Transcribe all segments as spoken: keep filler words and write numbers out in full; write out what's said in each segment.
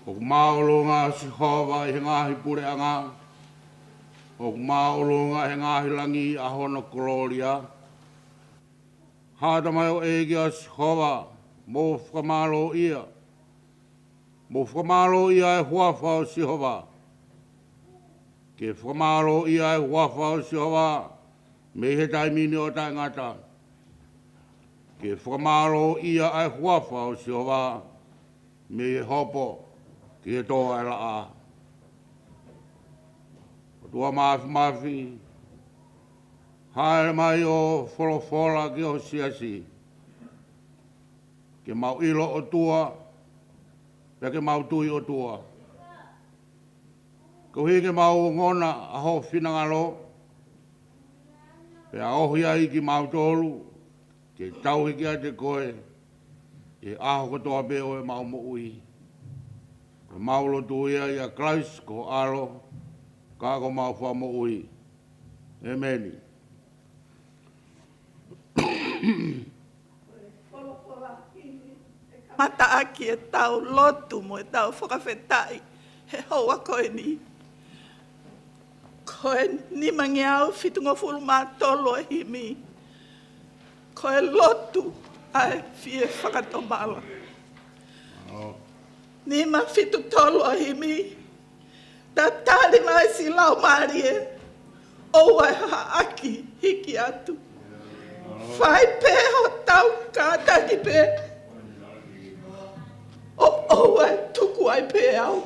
ʻOku māʻolunga ʻa Sihova ʻi he ngaahi puleʻanga. ʻOku māʻolunga ʻi he ngaahi langi ʻa hono kolōlia. Haʻata mai ʻo ʻEiki ʻa Sihova, mou fakamālōʻia. Mou fakamālōʻia ʻa e huafa ʻo Sihova. Ke fakamālōʻia ʻa e huafa ʻo Sihova mei he taimi ni ʻo taʻengata. Ke fakamālōʻia ʻa e huafa ʻo Sihova mei he hopo ki he tō ʻa e laʻā. ʻOtua Māfimafi, hāʻele mai ʻo folofola ki ho siasi. Ke mau ʻilo ʻOtua, pea ke mau tui ʻOtua. Koeʻuhi ke mau ongona ʻa ho finangalo, pea ohi ai kimautolu ke tauhi kiate koe ʻi he ʻaho kotoa pē ʻo ʻemau moʻui. Ko ʻemau lotu ia ʻia Kalaisi ko ho ʻAlo, ka ko homau Fakamoʻui. ʻĒmeni. Kamataʻaki ʻetau lotu mo ʻetau fakafetaʻi he houa ko eni. Ko e nimangeau fitungofulu mā tolu ʻa e himi. Ko e lotu ʻa e fie fakatomala. Nima fitu tolu ʻa e himi. Tatali mai siʻi laumālie, ʻoua ʻe haʻaki hiki atu. Fai pē hotau kātaki pē, ʻo ʻoua ʻe tuku ai pē au.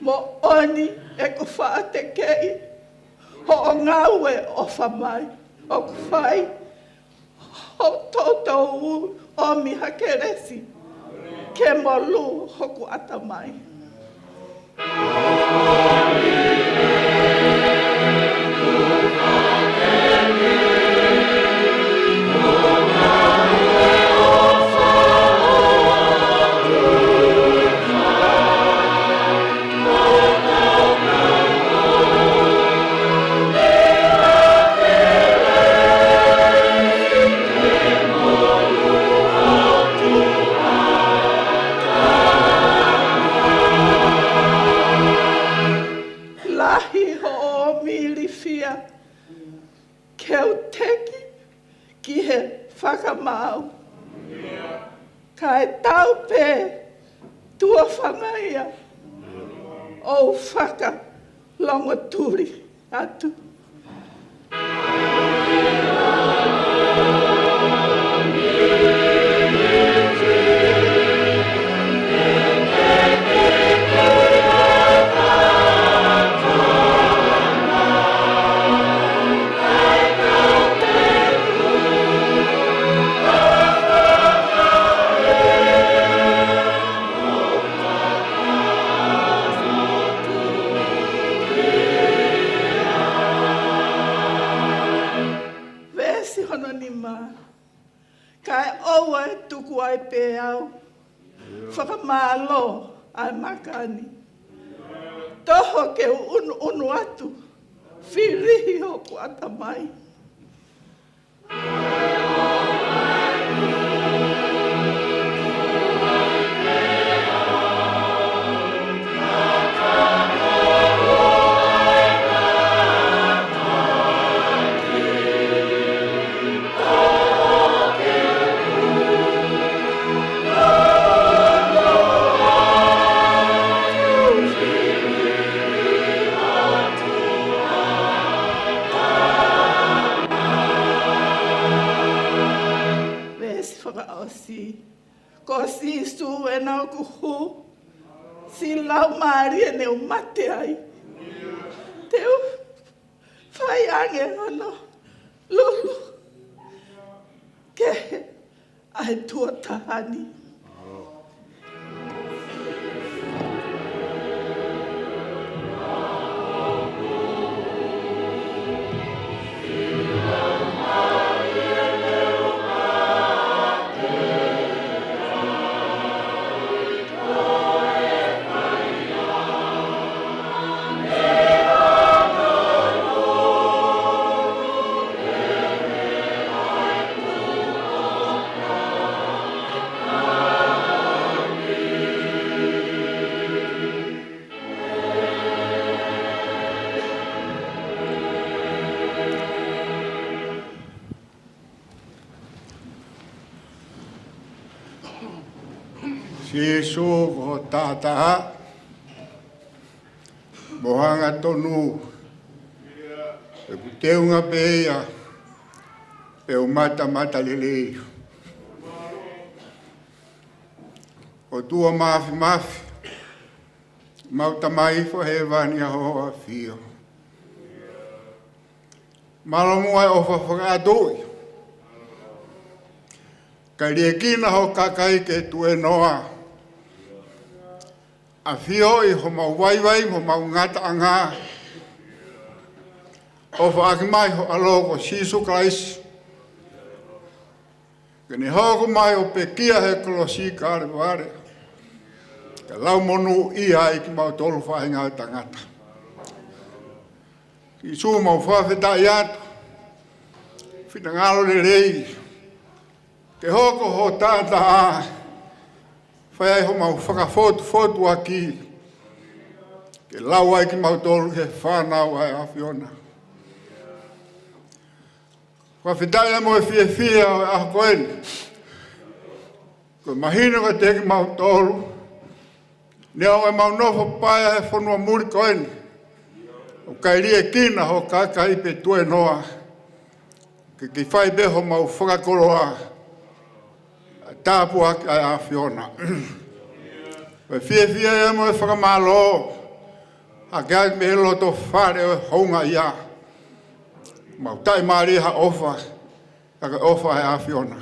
Moʻoni ʻeku faʻa tekeʻi hoʻo ngāue ʻofa mai ʻoku fai, hoʻo toutou ʻomi ha kelesi ke molū hoku ʻatamai. Lahi hoʻo ʻomi ilifia ke u teki ki he fakamaau. Kae tau pē tuʻa fanga ia ʻo u fakalongotuli atu. Veesi hono nima. Kae ʻoua ʻe tuku ai pē au. Fakamālō ʻa e maka ni. Toho ke u ʻunuʻunu atu. Filihi hoku ʻatamai. Veesi fakaʻosi. Ko Sīsū ena ʻoku hū, siʻi laumālie ne u mate ai. Te u ʻAnge hono lulu kehe ʻa e tuʻo taha ni. Sīsū ko ho taʻataʻa, mo ho angatonu, ʻoku teunga pē ia, pea u matamatalelei. ʻOtua Māfimafi, mau Tamai ʻoku ʻi hēvani ʻa hoʻo ʻafio. Mālō muʻa e ʻofa fakaʻatuʻi. Kae liʻekina ho kakai ke tuēnoa. ʻAfioʻi homau vaivai mo homau ngataʻanga. ʻOfaʻaki mai ho ʻAlo ko Sīsū Kalaisi. Ke ne hoko mai ʻo pekia he kolosi Kalevale. Ke lau monūʻia ai kimautolu faʻahinga ʻo e tangata. Sīsū mau fakafetaʻi atu. Finangalo lelei. Ke hoko ho taʻataʻa. Fai ai homau fakafotufotuʻaki. Ke lau ai kimautolu he fānau ʻa e ʻAfiona. Fakafetaʻi mo e fiefia ʻo e ʻaho ko eni. Ko e mahino kiate kimautolu. Neongo ʻemau nofo paea he fonua muli ko eni. ʻOku ʻikai liʻekina ho kakai pe tuēnoa. Ke ke fai pē homau fakakoloa. Tāpuaki ʻa e ʻAfiona. Ko e fiefia ia mo e fakamālō. Hake ai mei he loto fale ʻo e houngaʻia. Mau taʻimālie ha ʻofa. Ka ko e ʻofa ʻa e ʻAfiona.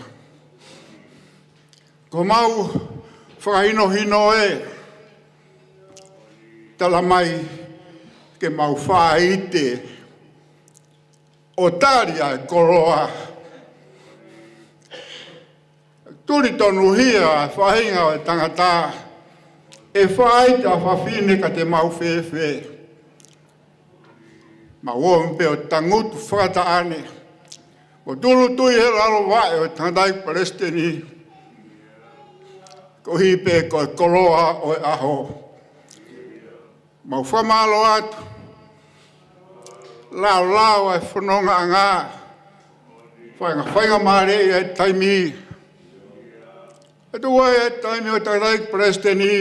Ko mau fakahinohino ē. Tala mai ke mau faʻa ʻite. ʻO tali ʻa e koloa. Tuli tonuhia ʻa e faʻahinga ʻo e tangata. ʻE faʻa ʻite ʻa fafine ka te mau fēfē. Mau ō pē ʻo tangutu fakataʻane. Mo tūʻulutui he lalo vaʻe ʻo e tangataʻeiki palesiteni. Koeʻuhi pē ko e koloa ʻo e ʻaho. Mau fakamālō atu. Laolao ʻa e fonongaʻanga. Fainga, faingamālie ʻa e taimi. ʻE tuʻu ai ʻa e taimi ʻo e tangataʻeiki palesiteni.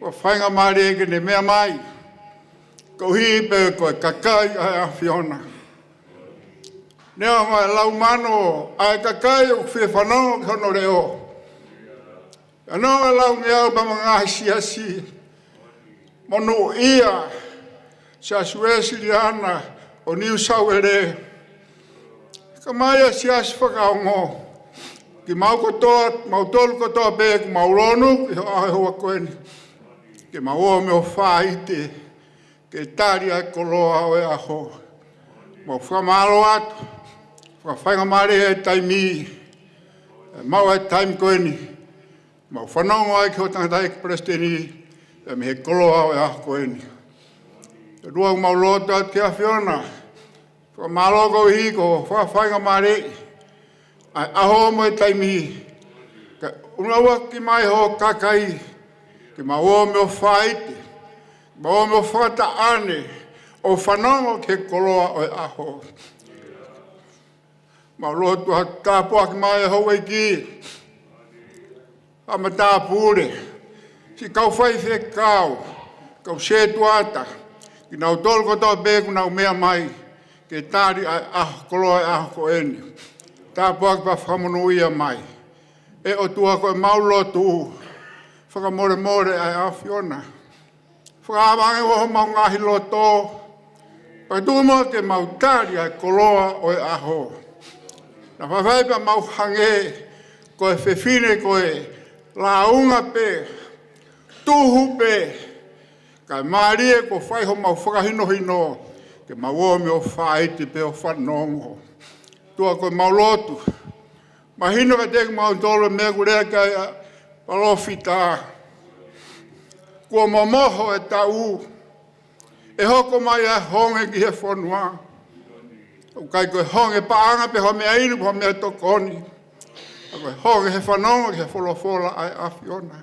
Ko e faingamālie ke ne meʻa mai. Koeʻuhi pē ko e kakai ʻa e ʻAfiona. Neongo ʻa e laumano ʻa e kakai ʻoku fie fanongo ki hono leʻo. Neongo ʻa e laungeau pea mo e ngaahi siasi. Monūʻia, Siasi Uēsiliana ʻo Niu Sauele. Ka mai ʻa e siasi fakaongo. Ke mau kotoa, mau tolu kotoa pē, ke mau lonu, ki he ʻaho ko eni. Ke mau ō mo faʻa ʻite. Ke tali ʻa e koloa ʻo e ʻaho. Mau fakamālō atu. Fakafaingamālie ʻa e taimi. ʻE mau ʻa e taimi ko eni. Mau fanongo ai ki ho tangataʻeiki palesiteni. ʻE mei he koloa ʻo e ʻaho ko eni. ʻE lua mau lotu atu ki he ʻAfiona. Fakamālō koeʻuhi ko e fakafaingamālie ʻa e ʻaho mo e taimi. Ka ʻunuʻauaki mai ho kakai. Ke mau ō mo faʻa ʻite. Mau ō mo fakataʻane. ʻO fanongo ki he koloa ʻo e ʻaho. Mau lotu atu tāpuaki mai ho ʻEiki. ʻA e matāpule. Siʻi kau faifekau. Kau setuata. Kinautolu kotoa pē kuo nau meʻa mai. Ke tali ʻa e ʻaho koloa ʻo e ʻaho ko eni. Tāpuaki pea fakamonūʻia mai. ʻE ʻOtua ko e mau lotu. Fakamolemole ʻa e ʻAfiona. Fakaava ange ʻo homau ngaahi loto. Pea tuku muʻa ke mau tali ʻa e koloa ʻo e ʻaho. Naʻa faifai pea mau hangē ko e fefine ko e lāunga pē, tuhu pē, kae mālie kuo fai homau fakahinohino ke mau ō mai ʻo faʻiti pē ʻo fanongo. ʻOtua ko e mau lotu. Mahino kiate kimautolu e meʻa kuo lea ki ai ʻa e palōfita. Kuo momoho e taʻu, ʻe hoko mai ʻa e honge ki he fonua. ʻOku ʻikai ko e honge paʻanga pe ko ha meʻa inu pe ko ha meʻa tokoni. Ka ko e honge he fanongo ki he folofola ʻa e ʻAfiona.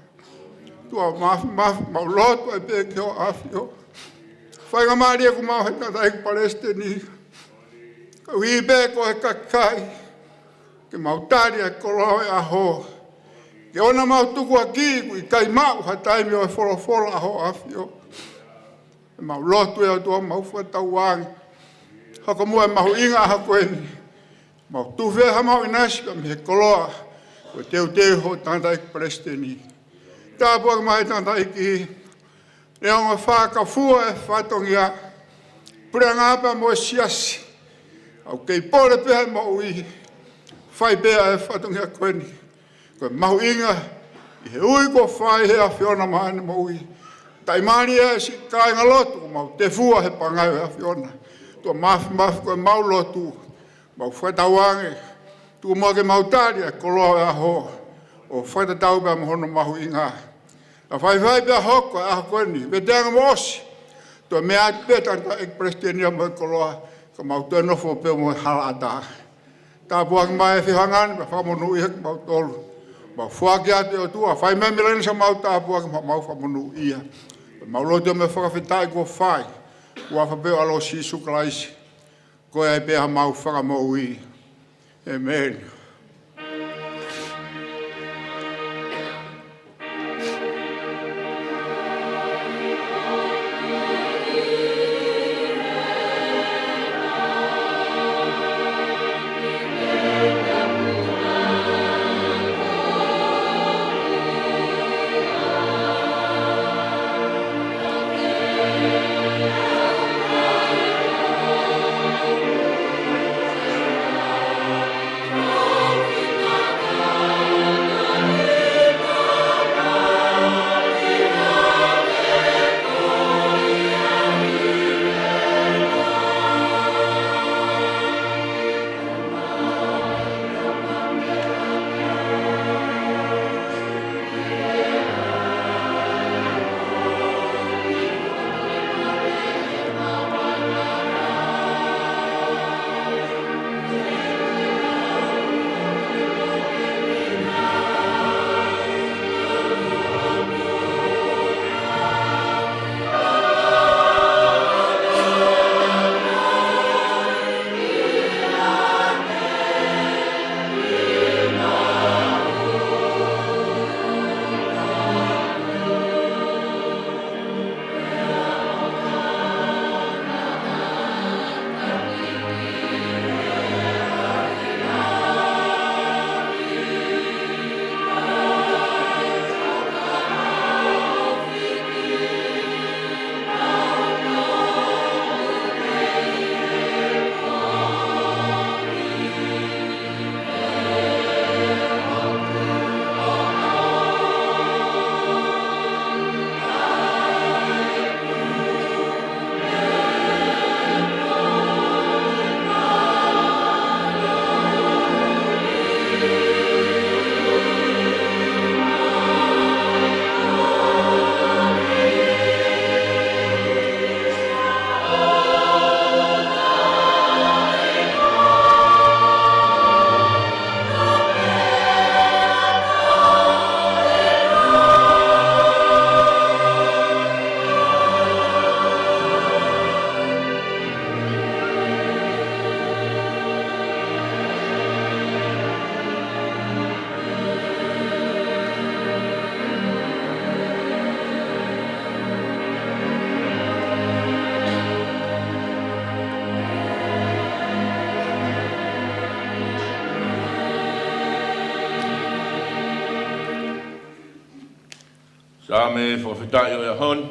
ʻOtua māfimafi, mau lotu ai pē ki hoʻo ʻAfio. Faingamālie ʻoku mau he tangataʻeiki palesiteni. Ka ui pē ko e kakai ke mau tali ʻa e koloa ʻo e ʻaho. Ke ʻoua naʻa mau tukuakiʻi ʻoku ʻikai maʻu ha taimi ʻo e folofola ʻa hoʻo ʻAfio. Mau lotu ʻe ʻOtua, mau fakatauange. Hoko muʻa e mahuʻinga ʻaho ko eni. Mau tufe ha mau ʻinasi pea mei he koloa kuo teuteu ʻe hoʻo tangataʻeiki palesiteni. Tāpuaki mai e tangataʻeiki. Neongo e fakafua e fatongia, puleʻanga pea mo e siasi, ʻoku kei pole pē ʻa e moʻui, fai pē ʻa e fatongia ko eni. Ko e mahuʻinga ʻi he ui kuo fai ʻe he ʻAfiona maʻa ʻene moʻui. Taʻimālie ʻa e siʻi kāingalotu kuo mau tefua he pangai ʻo e ʻAfiona. ʻOtua māfimafi, ko e mau lotu, mau fakatauange, tuku muʻa ke mau tali ʻa e koloa ʻo e ʻaho, ʻo fakatatau pea mo hono mahuʻinga. Naʻa faifai pea hoko ʻa e ʻaho ko eni, veteange mo ʻosi. Toe meʻa atu pē tangataʻeiki palesiteni ia mo e koloa, ka mau toe nofo pē mo e halaʻatā. Tāpuaki mai e fehangahangai, pea fakamonūʻia kimautolu. Mau foaki atu ʻe ʻOtua, fai mai mei langi siʻomau tāpuaki, mau fakamonūʻia. Mau lotu mo e fakafetaʻi kuo fai, ʻi he huafa pē ʻo ho ʻAlo Sīsū Kalaisi. Ko ia pē ʻa homau Fakamoʻui. ʻĒmeni. Saame fakafetaʻi ʻo e ʻaho ni,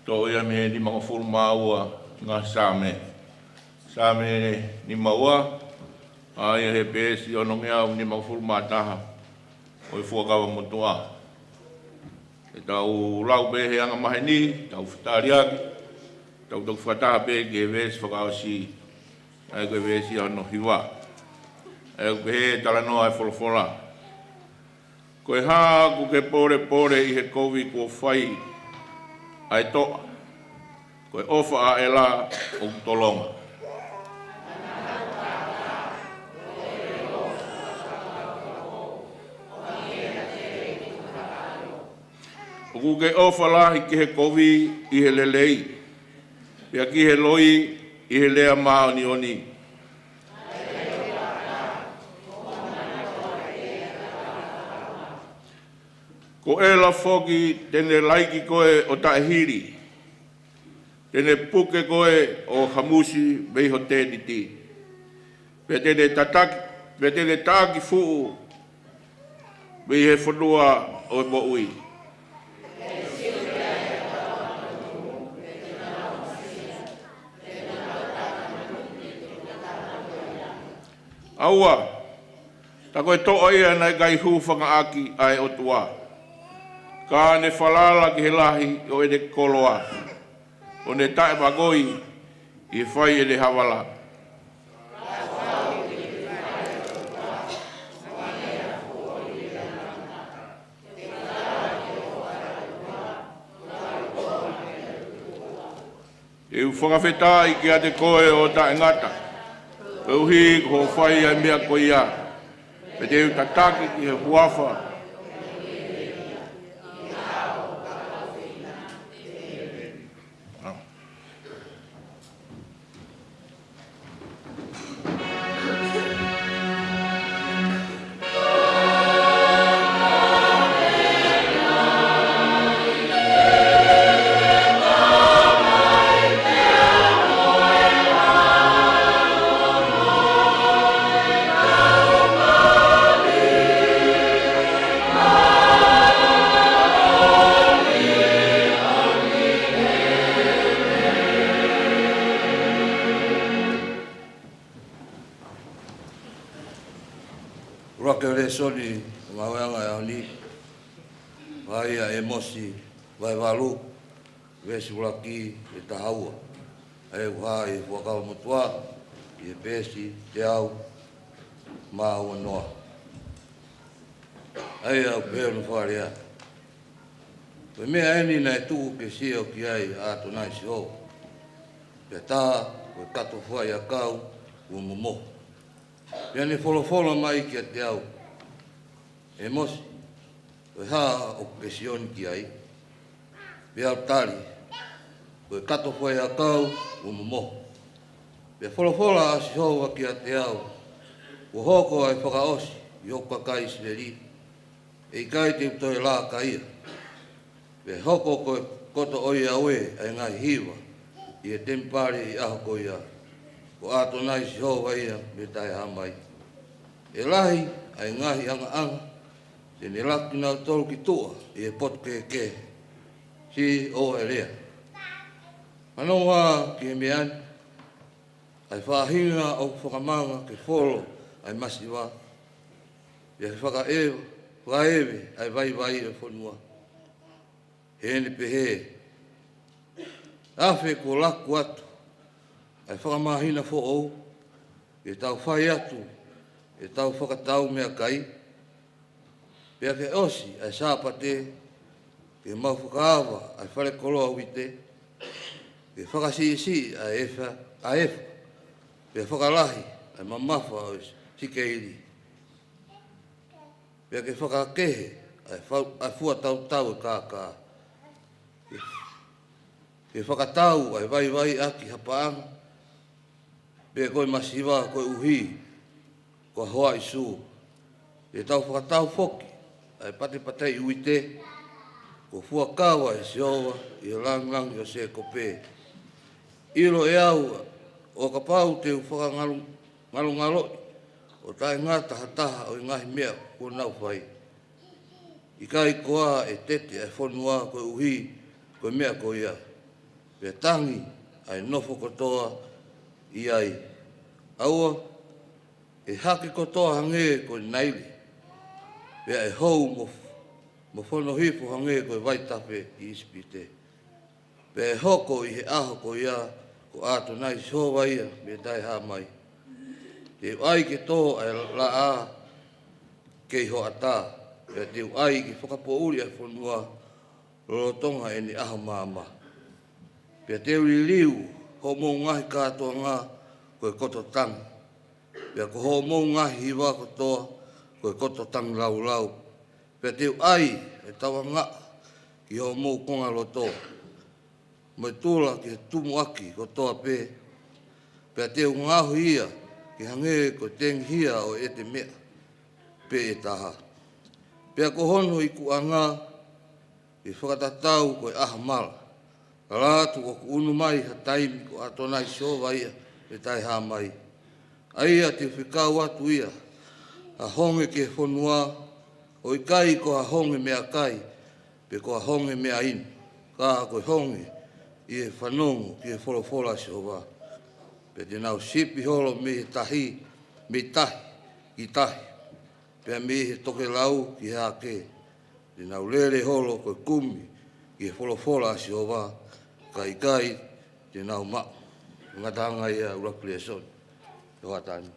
toʻo ia mei he nimangofulu mā ua Ngaahi Saame. Saame nima ua, ʻa ia he peesi onongeau nimangofulu mā taha ʻo e Fuakava Motuʻa. ʻE tau lau pē he anga maheni, tau fetaliaki, tau toki fakataha pē ki he veesi fakaʻosi, ʻa ia ko e veesi hono hiva. ʻA ia ʻoku pehē e talanoa ʻa e folofola. Ko e hā ʻoku ke pōlepole ʻi he kovi kuo fai ʻa e toʻa? Ko e ʻofa ʻa ʻEla ʻoku tolonga. ʻOku ke ʻofa lahi ki he kovi ʻi he lelei, pea ki he loi ʻi he lea māʻoniʻoni. Ko ʻEla foki te ne laiki koe ʻo taʻehili, te ne puke koe ʻo hamusi mei ho tēniti, pea te ne tataki, pea te ne taʻaki fuʻu mei he fonua ʻo e moʻui. ʻAua, tā ko e toʻa ia naʻe ʻikai hūfangaʻaki ʻa e ʻOtua, ka ne falala ki he lahi ʻo ʻene koloa, ʻo ne taʻevakoi ʻi he fai ʻene havala. Te u fakafetaʻi kiate koe ʻo taʻengata, koeʻuhi ko hoʻo fai ʻa e meʻa ko ia, pea te u tataki ki he huafa. ʻUluaki ʻo e lēsoni ʻo e ngāueʻanga ʻo e ʻaho ni, ʻa ia ʻa ʻĒmosi vahe valu, veesi ʻuluaki ki he taha ua. ʻA ia ʻoku hā ʻi he Fuakava Motuʻa, ʻi he peesi teau mā uanoa. ʻA ia ʻoku pehē hono fakalea: Ko e meʻa eni naʻe tuku ke sio ki ai ʻa ʻAtonai Sihova, pea tā ko e kato faiʻakau kuo momoho. Pea ne folofola mai kiate au, ʻĒmosi, ko e hā ʻoku ke sio ni ki ai? Pea u tali, ko e kato faiʻakau kuo momoho. Pea folofola ʻa Sihova kiate au, kuo hoko ʻa e fakaʻosi ʻi hoku kakai ʻIsileli, ʻe ʻikai te u toe laka ia. Pea hoko ko e koto ʻo ia ʻo e ʻa e ngaahi hiva ʻi he temipale ʻi he ʻaho ko ia, ko ʻAtonai Sihova ia mei taʻehāmai. ʻE lahi ʻa e ngaahi ʻangaʻanga, te ne laka kinautolu ki tuʻa ʻi he potu kehekehe, siʻi ʻo e lea. Fanongo ā ki he meʻa ni, ʻa e faʻahinga ʻoku fakamanga ke folo ʻa e masiva, pea ke fakaʻe-, fakaʻeve ʻa e vaivai ʻo e fonua. He ʻe pehē, afe kuo laku atu ʻa e fakamāhina foʻou, ke tau fai atu ʻetau fakatau meʻakai, pea ke ʻosi ʻa e Sāpate, ke mau fakaava ʻa e fale koloa uite, ke fakasiʻisiʻi ʻa e efa, ʻa e efa, pea fakalahi ʻa e mamafa ʻo e sikeili, pea ke fakakehe ʻa e fau-, ʻa e fua tautau ʻo e kākā, ke, ke fakatau ʻa e vaivai ʻaki ha paʻanga, pe ko e masiva, koeʻuhi ko ha hoa ʻi Sū. Te tau fakatau foki ʻa e patepateʻi uite, kuo fuakava ʻe Sihova ʻi he lāngilangi ʻo Sēkope. ʻIlo ʻe au ʻo kapau te u fakangalongaloʻi ʻo taʻengata ha taha ʻo e ngaahi meʻa kuo nau fai, ʻikai koā ʻe tete ʻa e fonua koeʻuhi ko e meʻa ko ia, pea tangi ʻa e nofo kotoa ʻi ai. ʻAua, ʻe hake kotoa hangē ko e Naile, pea ʻe hou mo, mo fono hifo hangē ko e vaitafe ʻi ʻIsipite. Pea ʻe hoko ʻi he ʻaho ko ia, ko ʻAtonai Sihova ia mei Taʻehāmai. Te u ʻai ke tō ʻa e laʻā kei hoʻatā, pea te u ʻai ke fakapoʻuli ʻa e fonua lolotonga ʻene ʻaho maama. Pea te u liliu hoʻomou ngaahi kātoanga ko e koto tangi, pea ko hoʻomou ngaahi hiva kotoa ko e koto tangilāulau. Pea te u ʻai ʻa e tauangaʻa ki hoʻomou konga loto, mo e tula ki he tumuʻaki kotoa pē. Pea te u ngaohi ia ke hangē ko e tengihia ʻo e ʻete meʻa pē ʻe taha. Pea ko hono ikuʻanga ʻe fakatatau ko e ʻaho mala, ka ʻalu atu ʻoku ʻunu mai ha taimi ko ʻAtonai Sihova ia mei Taʻehāmai. ʻA ia te u fekau atu ia ha honge ki he fonua, ʻo ʻikai ko ha honge meʻakai, pe ko ha honge meʻainu, ka ko e honge ʻi he fanongo ki he folofola ʻa Sihova. Pea te nau sipi holo mei he tahi, mei tahi ki tahi, pea mei he tokelau ki he ake. Te nau lele holo ko e kumi ki he folofola ʻa Sihova, ka ʻikai te nau maʻu. Ngataʻanga ia ʻuluaki lēsoni ʻo e hoʻatā ni.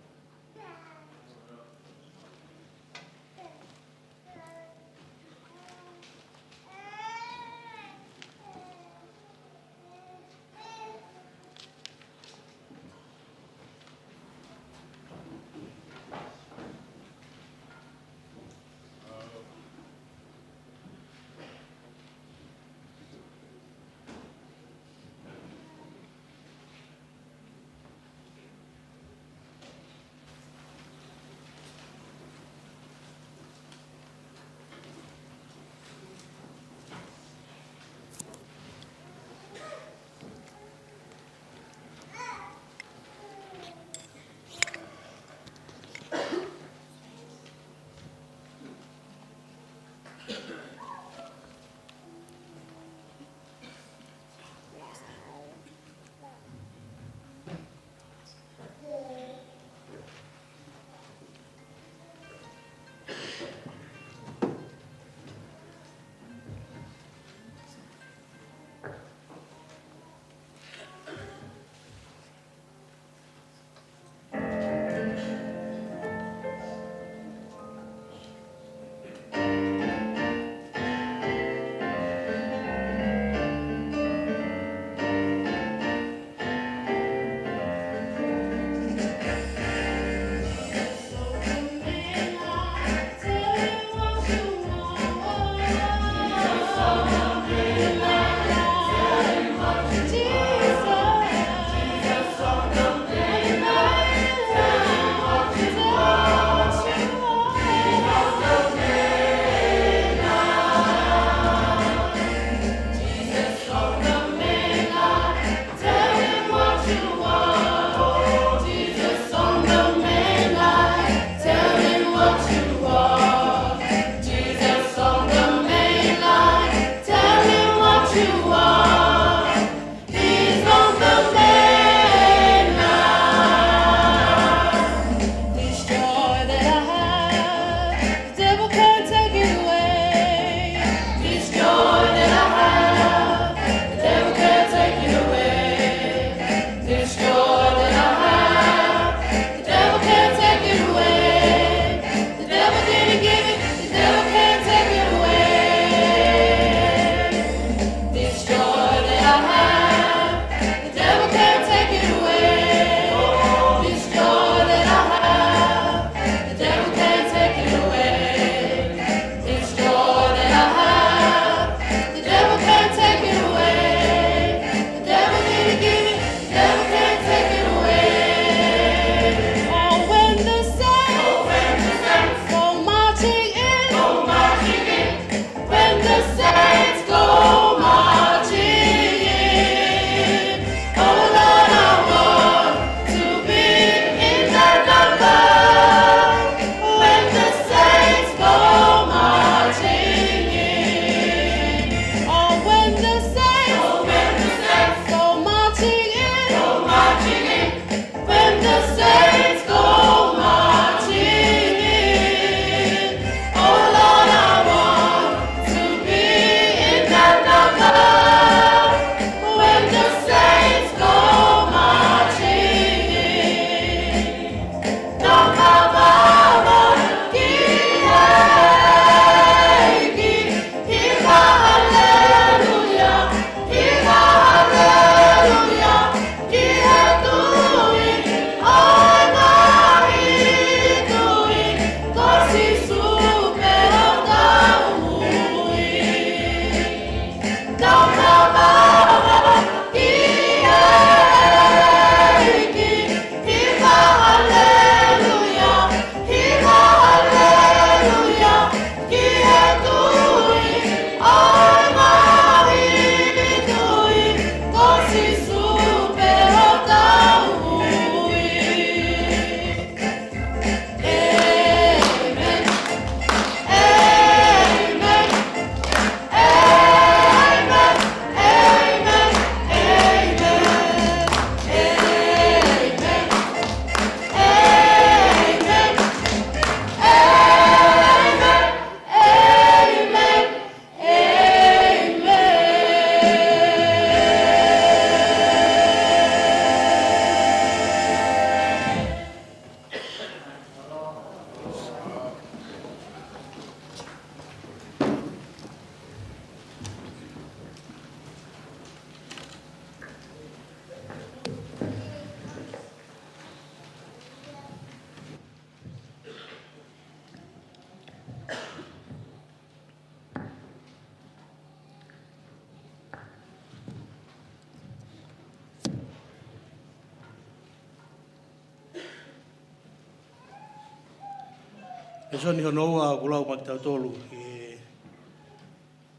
Lēsoni hono ua ʻoku lau maʻa kitautolu ʻi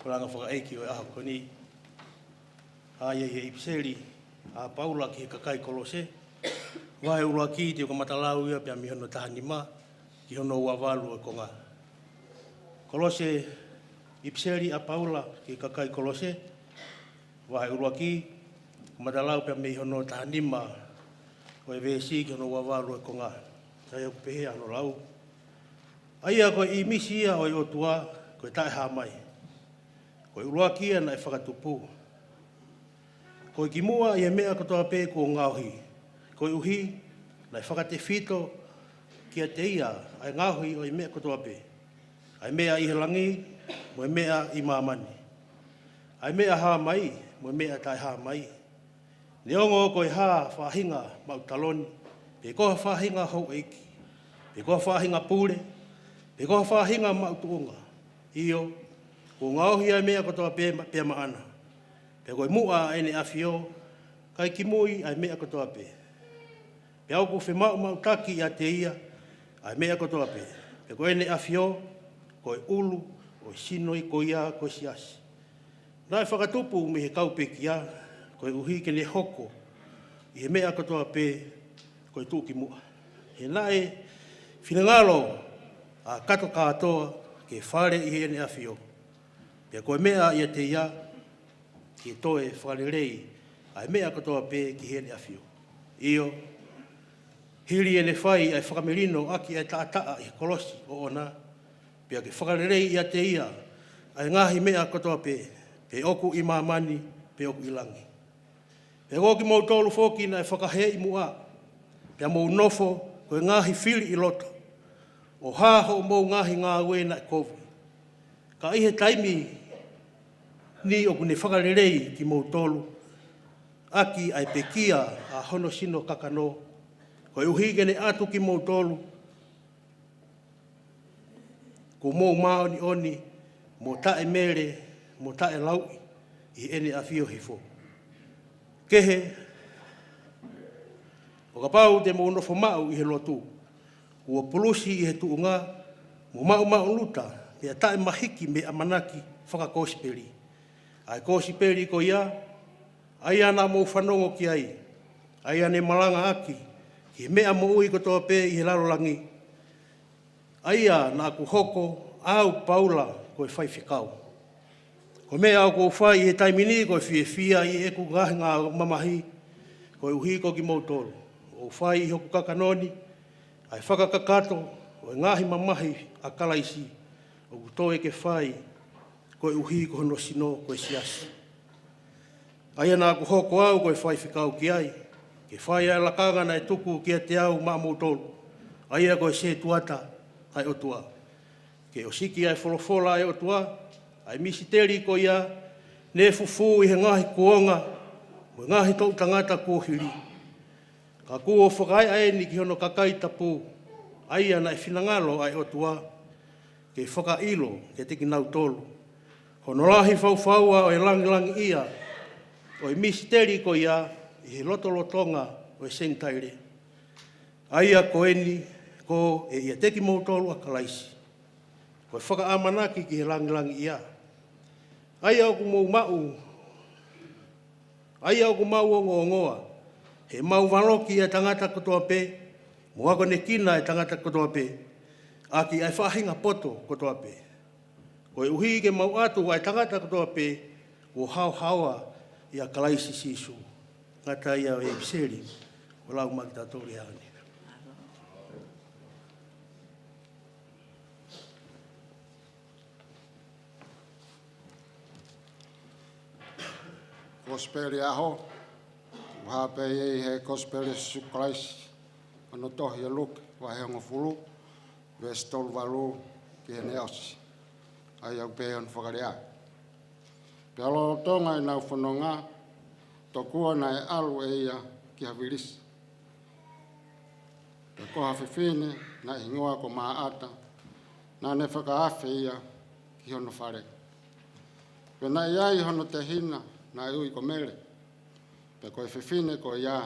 he langa fakaʻeiki ʻo e ʻaho ko eni, ʻa ia ʻi he ʻipiseli ʻa Paula ki he kakai Kolose, vahe ʻuluaki, te u kamata lau ia pea mei hono taha nima ki hono ua valu ʻo e konga. Kolose, ʻipiseli ʻa Paula ki he kakai Kolose, vahe ʻuluaki, kamata lau pea mei hono taha nima ʻo e veesi ki hono ua valu ʻo e konga. ʻA ia ʻoku pehē hono lau: ʻA ia ko e ʻīmisi ia ʻo e ʻOtua, ko e taʻehāmai, ko e ʻuluaki ia naʻe fakatupu, ko e kimuʻa ʻi he meʻa kotoa pē kuo ngaohi, koeʻuhi naʻe fakatefito kiate ia ʻa e ngaohi ʻo e meʻa kotoa pē, ʻa e meʻa ʻi he langi mo e meʻa ʻi māmani, ʻa e meʻa hā mai mo e meʻa taʻehāmai. Neongo ko e hā faʻahinga maʻu taloni, pe ko ha faʻahinga houʻeiki, pe ko ha faʻahinga pule, pe ko ha faʻahinga maʻu tuʻunga, ʻio, kuo ngaohi ʻa e meʻa kotoa pē ma-, pea maʻana. Pea ko e muʻa ʻa ʻEne ʻAfio, kae kimui ʻa e meʻa kotoa pē. Pea ʻoku femaʻumaʻutaki ʻiate ia ʻa e meʻa kotoa pē. Pea ko ʻEne ʻAfio, ko e ʻulu ʻo e sino ko ia ko e siasi, naʻe fakatupu mei he kau pekia, koeʻuhi ke ne hoko ʻi he meʻa kotoa pē ko e tuʻukimuʻa. He naʻe finangalo ʻa Kato Kātoa ke fale ʻi heʻene ʻafio, pea ko e meʻa ʻiate ia ke toe fakalelei ʻa e meʻa kotoa pē ki heʻene ʻafio. ʻIo, hili ʻene fai ʻa e fakamelino ʻaki ʻa e taʻataʻa ʻi he kolosi ʻoʻona, pea ke fakalelei ʻiate ia ʻa e ngaahi meʻa kotoa pē, pe ʻoku ʻi māmani, pe ʻoku ʻi langi. Pea ko kimoutolu foki naʻe fakahēʻi muʻa, pea mou nofo ko e ngaahi fili ʻi loto, ʻo hā hoʻomou ngaahi ngāue naʻe kovi. Ka ʻi he taimi ni ʻoku ne fakalelei kimoutolu ʻaki ʻa e pekia ʻa hono sino kakano, koeʻuhi ke ne ʻatu kimoutolu kuo mou māʻoniʻoni, mo taʻemele, mo taʻelauʻi ʻi heʻene ʻafio hifo. Kehe, ʻo kapau te mou nofo maʻu ʻi he lotu, kuo pulusi ʻi he tuʻunga, mo maʻumaʻuluta, pea taʻemahiki mei he ʻamanaki fakakosipeli, ʻa e kosipeli ko ia ʻa ia naʻa mou fanongo ki ai, ʻa ia ne malangaʻaki ki he meʻa moʻui kotoa pē ʻi he lalo langi, ʻa ia naʻa ku hoko au Paula ko e faifekau. Ko e meʻa ʻoku ou fai ʻi he taimi ni ko e fiefia ʻi heʻeku ngaahi ngāue mamahi, koeʻuhi ko kimoutolu. ʻOku ou fai ʻi hoku kakano ni ʻa e fakakakato ʻo e ngaahi mamahi ʻa Kalaisi, ʻoku toe ke fai koeʻuhi ko hono sino ko e siasi, ʻa ia naʻa ku hoko au ko e faifekau ki ai, ke fai ʻa e lakanga naʻe tuku kiate au maʻamoutolu, ʻa ia ko e setuata ʻa e ʻOtua, ke ʻosiki ʻa e folofola ʻa e ʻOtua, ʻa e misiteli ko ia ne fufū ʻi he ngaahi kuonga mo e ngaahi toʻutangata kuo hili, ka kuo fakaeʻa eni ki hono kakai tapu, ʻa ia naʻe finangalo ʻa e ʻOtua ke fakaʻilo kiate kinautolu hono lahi faufaua ʻo e langilangiʻia ʻo e misiteli ko ia ʻi he lotolotonga ʻo e Senitaile, ʻa ia ko eni ko e ʻiate kimoutolu ʻa Kalaisi, ko e fakaʻamanaki ki he langilangiʻia, ʻa ia ʻoku mou maʻu, ʻa ia ʻoku mau ongoongoa, he mau valoki ʻa e tangata kotoa pē, mo akonekina ʻa e tangata kotoa pē, ʻaki ʻa e faʻahinga poto kotoa pē, koeʻuhi ke mau ʻatu ʻa e tangata kotoa pē kuo haohaoa ʻia Kalaisi Sīsū. Ngata ia ʻo e ʻipiseli kuo lau maʻa kitautolu he ʻaho ni. Kosipeli ʻaho, ʻoku hā pē ia ʻi he Kosipeli ʻa Sīsū Kalaisi, ʻa hono tohi ʻe Luke, vahe hongofulu, veesi tolu valu ki heʻene ʻosi. ʻA ia ʻoku pehē hono fakalea: Pea lolotonga ʻenau fononga, tokua naʻe ʻalu ʻe ia ki ha vilisi, pea ko ha fefine naʻe hingoa ko Māʻata, naʻa ne fakaafe ia ki hono fale. Pea naʻe ʻi ai hono tehina naʻe ui ko Mele, pea ko e fefine ko ia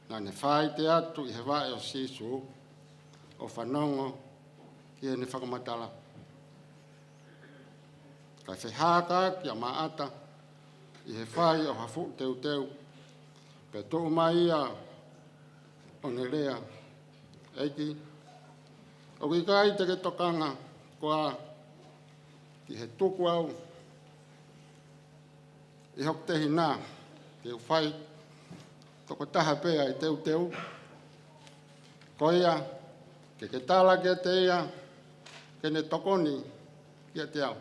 naʻa ne faite atu ʻi he vaʻe ʻo Sīsū, ʻo fanongo ki heʻene fakamatala. Kae fehākaki ʻa Maʻata ʻi he fai ʻo ha fuʻu teuteu, pea tuʻu mai ia ʻo ne lea, ʻEiki, ʻoku ʻikai te ke tokanga koā ki he tuku au ʻe hoku tehina ke u fai tokotaha pē ʻa e teuteu? Ko ia, ke ke tala kiate ia ke ne tokoni kiate au.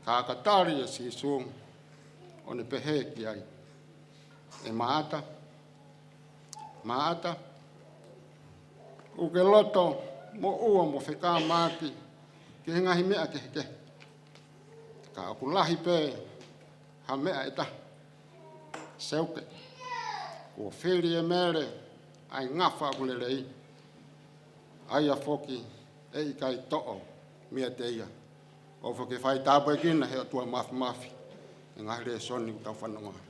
Ka ka tali ʻe Sīsū ʻo ne pehē ki ai, ʻE Maʻata, Maʻata, ʻoku ke loto moʻua mo fekamaki ki he ngaahi meʻa kehekehe. Ka ʻoku lahi pē ha meʻa ʻe taha. Seuke, kuo fili ʻe Mele ʻa e ngafa ʻoku lelei, ʻa ia foki ʻe ʻikai toʻo meiate ia. ʻOfa ke fai tāpuekina ʻe he ʻOtua Mafimafi e ngaahi lēsoni ʻoku tau fanongoa.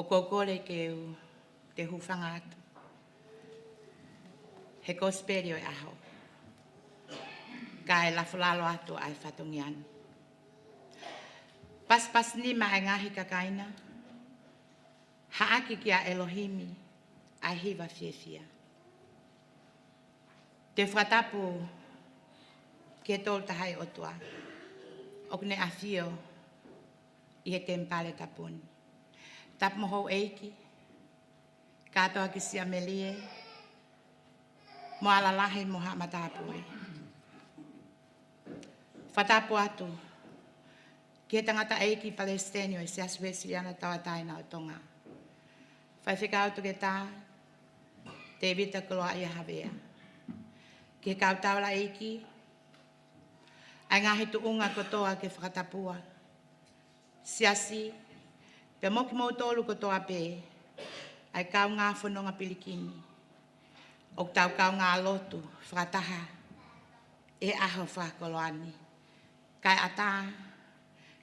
ʻOku ou kole ke u toe hūfanga atu he kosipeli ʻo e ʻaho, kae lafo lalo atu ʻa e fatongia ni. Pasipasi nima ʻa e ngaahi kakai na, haʻaki kia ʻElohimi ʻa e hiva fiefia. Te u fakatapu ki he Tolu Tahaʻi ʻOtua ʻoku ne ʻafio ʻi he temipale tapu ni. Tapu mo houʻeiki, kātoa ki Siamelie, mo Alalahi mo haʻa matāpule. Fakatapu atu ki he tangataʻeiki palesiteni ʻo e Siasi Uēsiliana Tauʻatāina ʻo Tonga, Faifekau Toketā Tēvita Koloaʻia Havea. Ki he kau taulaʻeiki, ʻa e ngaahi tuʻunga kotoa ke fakatapua, siasi, pea mo kimoutolu kotoa pē ʻa e kaungā fononga pilikimi ʻoku tau kaungā lotu fakataha ʻi he ʻaho fakakoloa ni, kae ʻatā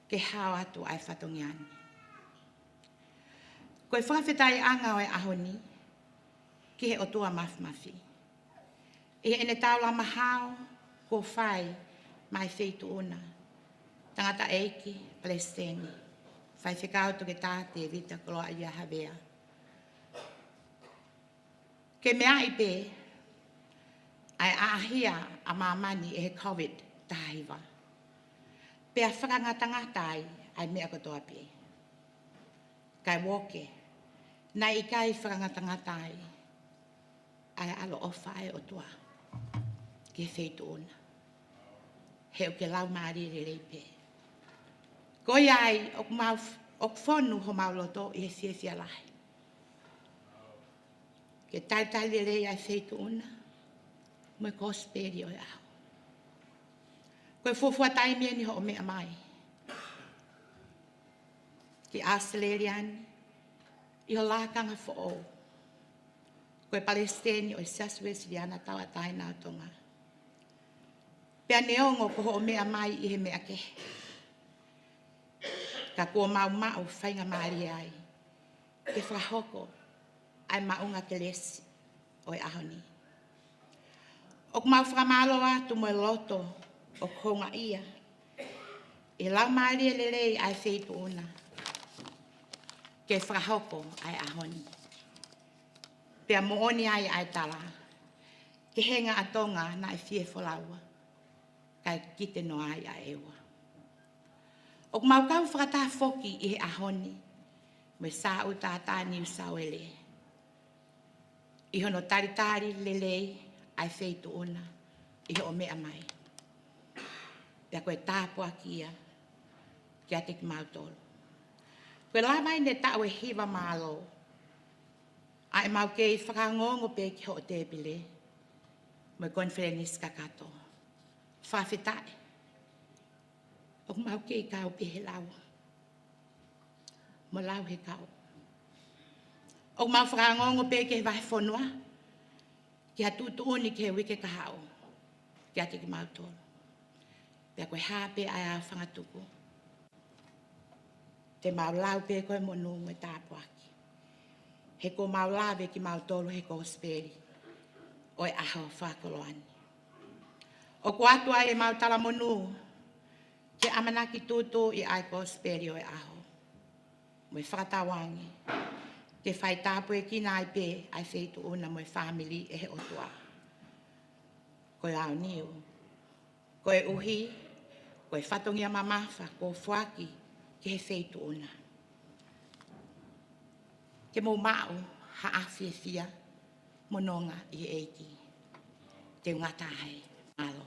ke hao atu ʻa e fatongia ni. Ko e fakafetaʻiʻanga ʻo e ʻaho ni ki he ʻOtua Mafimafi ʻi heʻene taulama hao kuo fai maʻa e Feituʻu na, tangataʻeiki palesiteni, Faifekau Toketā Tēvita Koloaʻia Havea, ke meaʻi pē ʻa e ʻaʻahia ʻa māmani ʻe he COVID taha hiva, pea fakangatangata ai ʻa e meʻa kotoa pē. Kae uoke, naʻe ʻikai fakangatangata ai ʻa e ʻaloʻofa ʻa e ʻOtua ki he Feituʻu na, he ʻoku ke laumālie lelei pē. Ko ia ai ʻoku mau f-, ʻoku fonu homau loto ʻi he fiefia lahi ke talitali lelei ʻa e Feituʻu na mo e kosipeli ʻo e ʻaho. Ko e fuofua taimi eni hoʻo meʻa mai ki ʻAositelēlia ni ʻi ho lakanga foʻou ko e palesiteni ʻo e Siasi Uēsiliana Tauʻatāina ʻo Tonga. Pea neongo ko hoʻo meʻa mai ʻi he meʻa kehe, ka kuo mau maʻu faingamālie ai ke fakahoko ʻa e maʻunga kelesi ʻo e ʻaho ni. ʻOku mau fakamālō atu mo e loto ʻoku houngaʻia ʻi he laumālie lelei ʻa e Feituʻu na ke fakahoko ʻa e ʻaho ni. Pea moʻoni ai ʻa e tala, kehe ngā ʻa Tonga naʻe fie folaua, kae kite noa ai ʻa ʻEua. ʻOku mau kau fakataha foki ʻi he ʻaho ni mo e Sāʻu Tātā Niu Sāuele ʻi hono talitali lelei ʻa e Feituʻu na ʻi hoʻo meʻa mai. Pea ko e tāpuaki ia kiate kimautolu. Ko e lava eni e taʻu ʻe hiva mālō ʻa ʻemau kei fakaongoongo pē ki hoʻo tēpile mo e konifelenisi kakato. Fakafetaʻi. ʻOku mau kei kau pē he lau. Mo lau he kau. ʻOku mau fakaongoongo pē ki he vahefonua, ki ha tuʻutuʻuni ki he uike kahaʻu, kiate kimautolu. Pea ko e hā pē ʻa e ʻaofangatuku, te mau lau pē ko e monū mo e tāpuaki. He kuo mau lave kimautolu he kosipeli ʻo e ʻaho fakakoloa ni. ʻOku ʻoatu ai ʻemau talamonū ke ʻamanaki tūtū ʻi ai kosipeli ʻo e ʻaho. Mo e fakatauange ke fai tāpuekina ai pē ʻa e feituʻuna mo e fāmili ʻe he ʻOtua. Ko e aoniu. Koeʻuhi, ko e fatongia mamafa kuo foaki ki he feituʻuna. Ke mou maʻu ha ʻafiefia mo nonga ʻi he ʻEiki. Te u ngata ai. Mālō.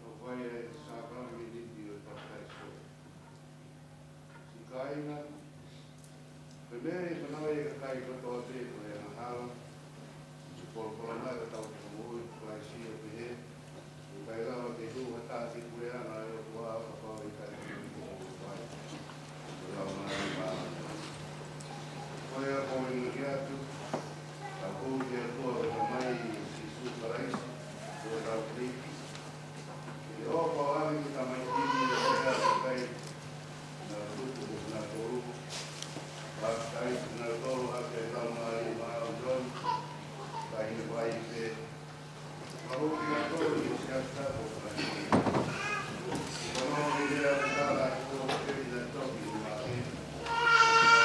Tau fai e sākalamēniti ʻo e papitaiso. Siʻi kāinga, ko e meʻa ʻe fanauʻi ʻe he kakai kotoa pē ko e angahala, ʻi he polopolo mai ʻo ʻetau Fakamoʻui ko Kalaisi ʻo pehē, ʻe ʻikai lava ke hū ha taha ki he puleʻanga ʻo e ʻOtua ʻo kapau ʻe ʻikai ke hū ʻa e Laumālie Māʻoniʻoni. Ko ia ʻoku ou ʻeke atu, tau hū ki he ʻOtua ko e Tamai ʻia Sīsū Kalaisi, ko hotau Filipi. Ke ʻofa ʻo ʻange ki he tamaiki ni ʻo lea ʻikai na tuku mo kinautolu. Papitaiso kinautolu ʻaki e Laumālie Māʻoniʻoni, kae ʻikai fai pē. Maʻu kinautolu ʻi he siasi tapu ʻo Kalaisi. Ko hono ʻi lea ʻo tala ʻa e kōpeli na toki ʻi maʻu.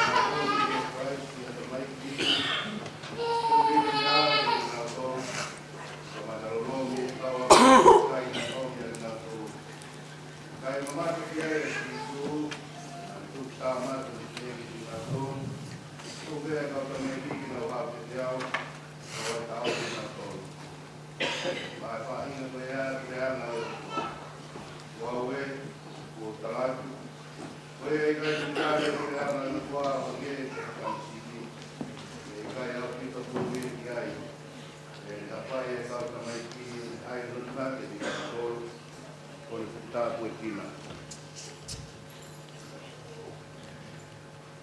Kinautolu ʻi he Kalaisi ʻa e tamaiki ni. Ko e kinautolu. Kamata lolomi e kau ʻa e kakai na toki ʻa kinautolu. Kae mamata ki ai ʻa Sīsū, ʻa e tuku tāmate ʻo e ʻEiki kinautolu, tuku pē ʻa e kau tamaiki ke nau haʻu kiate au, ʻo ʻikai te u ʻomi kinautolu. Maʻu e faʻahinga ko ia ʻa e puleʻanga ʻo e ʻOtua. Ko au ē, ʻoku ou tala atu, ko ia ʻe ʻikai talitali e puleʻanga ʻo e ʻOtua ʻo hangē ko e kamisipi, ʻe ʻikai ʻaupito pulu ia ki ai. ʻE tapai e kau tamaiki ni ʻa e nonga ke ni kolo, ko e futa ko e kina.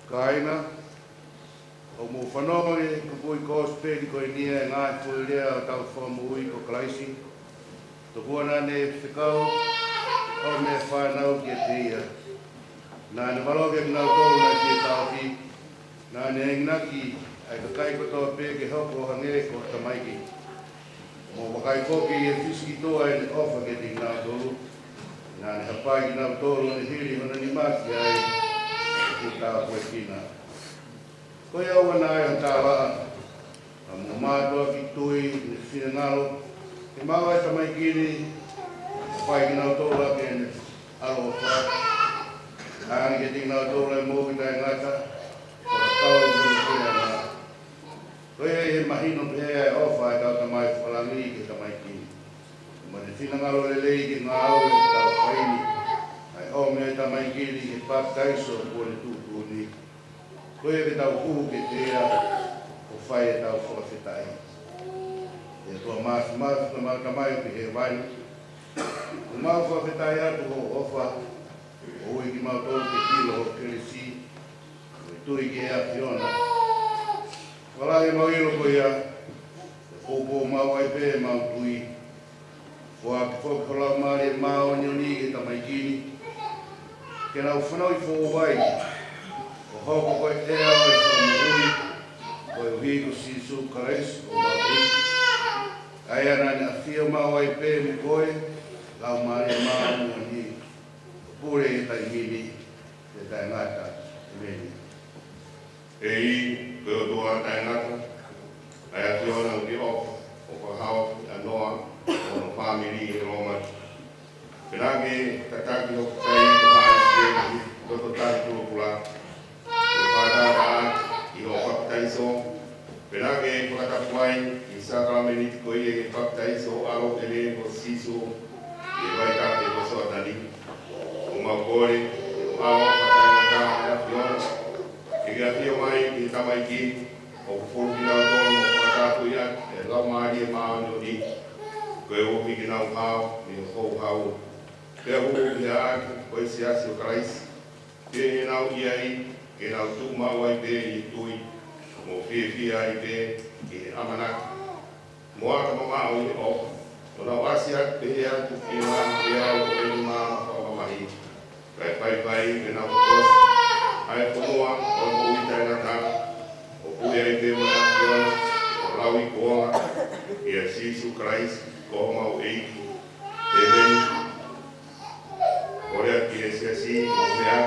Kāinga, ʻoku mou fanongo ʻi he kupuʻi kosipeli ko eni ʻa e ngaahi foʻi lea ʻo hotau Fakamoʻui ko Kalaisi. Tokua naʻa ne fekau ʻa e meʻa fānau kiate ia. Naʻa ne valoki ʻa kinautolu naʻe fie taʻofi. Naʻa ne enginaki ʻa e kakai kotoa pē ke hoko ʻo hangē ko e tamaiki. Mo vakai foki ʻi he fisi ki tuʻa ʻene ʻofa kiate kinautolu. Naʻa ne hapai kinautolu ʻo ne hili hono nima ki ai ʻoku tāpuekina. Ko ia ʻoua naʻa ai ha tālaʻa, ka mou mātuʻaki tui ʻi heʻene finangalo, ke maʻu ʻa e tamaiki ni, hapai kinautolu ʻaki ʻene ʻaloʻofa, ʻa ia ke ʻiate kinautolu ʻa e moʻui taʻengata, fakakau ki hono puleʻanga. Ko ia ʻi he mahino pehē ʻa e ʻofa ʻa ʻetau Tamai Fakalangi ki he tamaiki ni, mo ʻene finangalo lelei ke ngāue ʻi hotau fai ni, ʻa e ʻomi ʻa e tamaiki ni ʻi he papitaiso kuo ne tuʻutuʻuni. Ko ia ke tau hū kiate ia ʻo fai ʻetau fakafetaʻi. ʻE ʻOtua Māfimafi, ko ʻemau Tamai ʻoku ʻi hēvani, ʻoku mau fakafetaʻi atu hoʻo ʻofa, ʻo ui kimautolu ke ʻilo ho kelesi, ʻo tui ki he ʻAfiona. Fakalahi ʻemau ʻilo ko ia, ʻe poupou maʻu ai pē ʻemau tui. Foaki foki ho Laumālie Māʻoniʻoni ki he tamaiki ni, ke nau fanauʻi foʻou ai, ʻo hoko ko e ʻea ʻo e fakamoʻui, koeʻuhi ko Sīsū Kalaisi ko homau ʻEiki. ʻA ia naʻa ne ʻafio maʻu ai pē mo koe, Laumālie Māʻoniʻoni, ʻo pule ʻi he taimi ni, ʻi he taʻengata. ʻEmeni. ʻEiki, ko e ʻOtua taʻengata, ʻa e ʻAfiona ʻoku ke ʻofa, ʻo fakahaofi ʻa Noa mo hono fāmili ʻi he lōmaki. Pea naʻa ke tataki hoku kai ko ʻAisake ʻi he toto tahi pulopula, mo e fakatātā ʻi hoʻo papitaiso. Pea naʻa ke fakatapu ai ʻi he sākalameniti ko ia ʻi he papitaiso ʻo ho ʻAlo pele ko Sīsū ʻi he vaitafe ko Soatani. ʻOku mau kole, ʻi ho ʻaloʻofa taʻengata ʻa e ʻAfiona, ke ke ʻafio mai ki he tamaiki ni, ʻo fufulu kinautolu mo fakatapui ʻaki ʻe he Laumālie Māʻoniʻoni, koeʻuhi ke nau hao mei ho houhau. Pea hū ki he ʻaʻake ko e Siasi ʻo Kalaisi, ke nau ʻi ai, ke nau tuʻu maʻu ai pē ʻi he tui, mo fiefia ai pē ʻi he ʻamanaki, mo ʻata mamaʻo ʻi he ʻofa, ʻo nau ʻasi atu pehē atu ki he ngaahi peau ʻo ʻene maama fakamamahi, kae faifai ke nau fakaʻosi ʻa e fonua ʻo e moʻui taʻengata, ʻo pule ai pē mo e ʻAfiona, ʻo lauikuonga, ʻia Sīsū Kalaisi ko homau ʻEiki. ʻEmeni. Kole atu ki he Siasi, ʻo meʻa,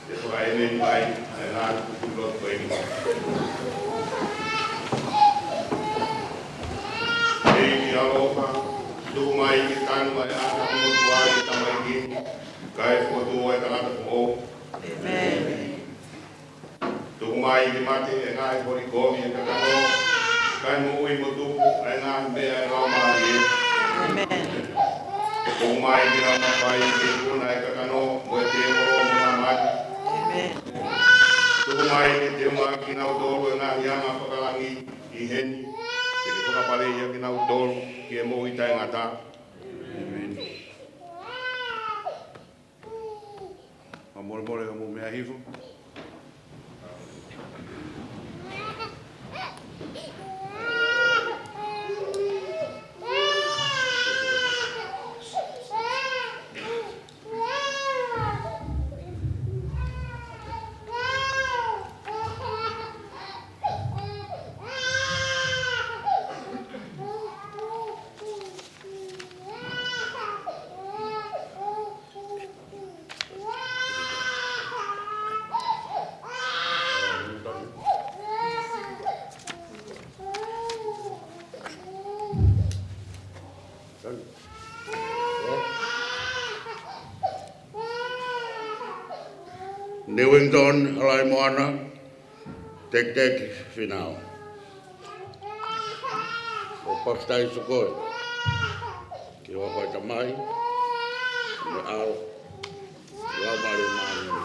ke fakaʻemeni mai ʻa e ngaahi kupuʻi lotu ko eni. ʻEiki ʻaloʻofa, tuku mai ke tanu ʻa e ʻata motuʻa ʻi he tamaiki ni, kae fokotuʻu ʻa e tangata foʻou. ʻEmeni. Tuku mai ke mate ʻa e ngaahi holi kovi ʻo e kakano, kae moʻui mo tupu ʻa e ngaahi meʻa ʻa e Laumālie. ʻEmeni. Tuku mai ke nau mafai ke ikuna ʻa e kakano mo e tēvolo mo nā mate. ʻEmeni. Tuku mai ke teumaki kinautolu ʻe he ngaahi anga fakalangi ʻi heni, ke ke fakapaleʻi ʻa kinautolu ki he moʻui taʻengata. ʻEmeni. Fakamolemole ka mou meʻa hifo. Newington Alaimoana, Tekiteki Finau. ʻOku papitaiso koe ki he huafa ʻo e Tamai, mo e ʻAlo, mo e Laumālie Māʻoniʻoni.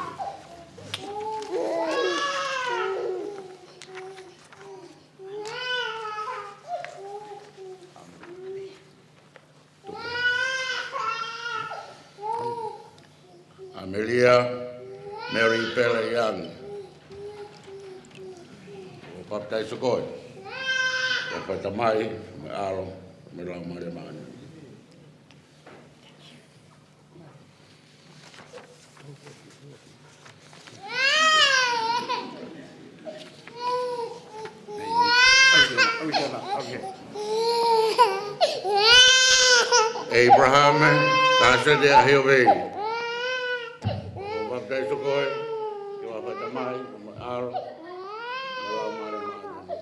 ʻAmelia Mary Pele Young. ʻOku papitaiso koe ki he huafa ʻo e Tamai, mo e ʻAlo, mo e Laumālie Māʻoniʻoni. Abraham Taha sete ʻa Heovei. ʻO papitaiso koe, ke fai ʻe he Tamai, mo e ʻAlo, mo e Laumālie Māʻoniʻoni.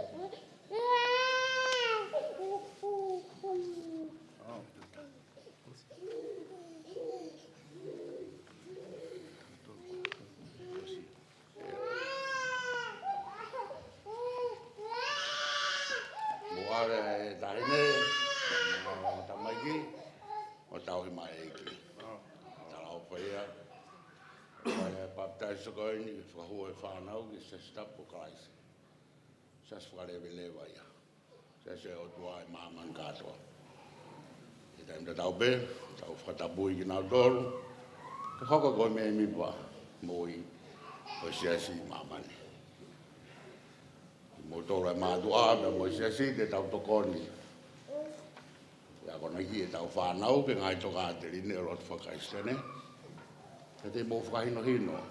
Mou ʻave ʻa e taʻahine mo e tamaiki, ʻo tauhi mai ʻe he ʻEiki. Talaʻofa ia. Fai ʻa e papitaiso ko eni ke fakahū e fānau ki he Siasi Tapu ʻo Kalaisi. Siasi fakaleveleva ia. Siasi ʻo e ʻOtua ʻi māmani kātoa. ʻI he taimi tatau pē, tau fakatapui kinautolu ke hoko ko e mēmipa moʻui ʻo e Siasi ʻi māmani. Kimoutolu ʻa e mātuʻa pea mo e Siasi, te tau tokoni ke akonaki ʻetau fānau ki he ngaahi tokāteline ʻo e lotu faka-Kalisitiane. Pea te mou fakahinohino ʻa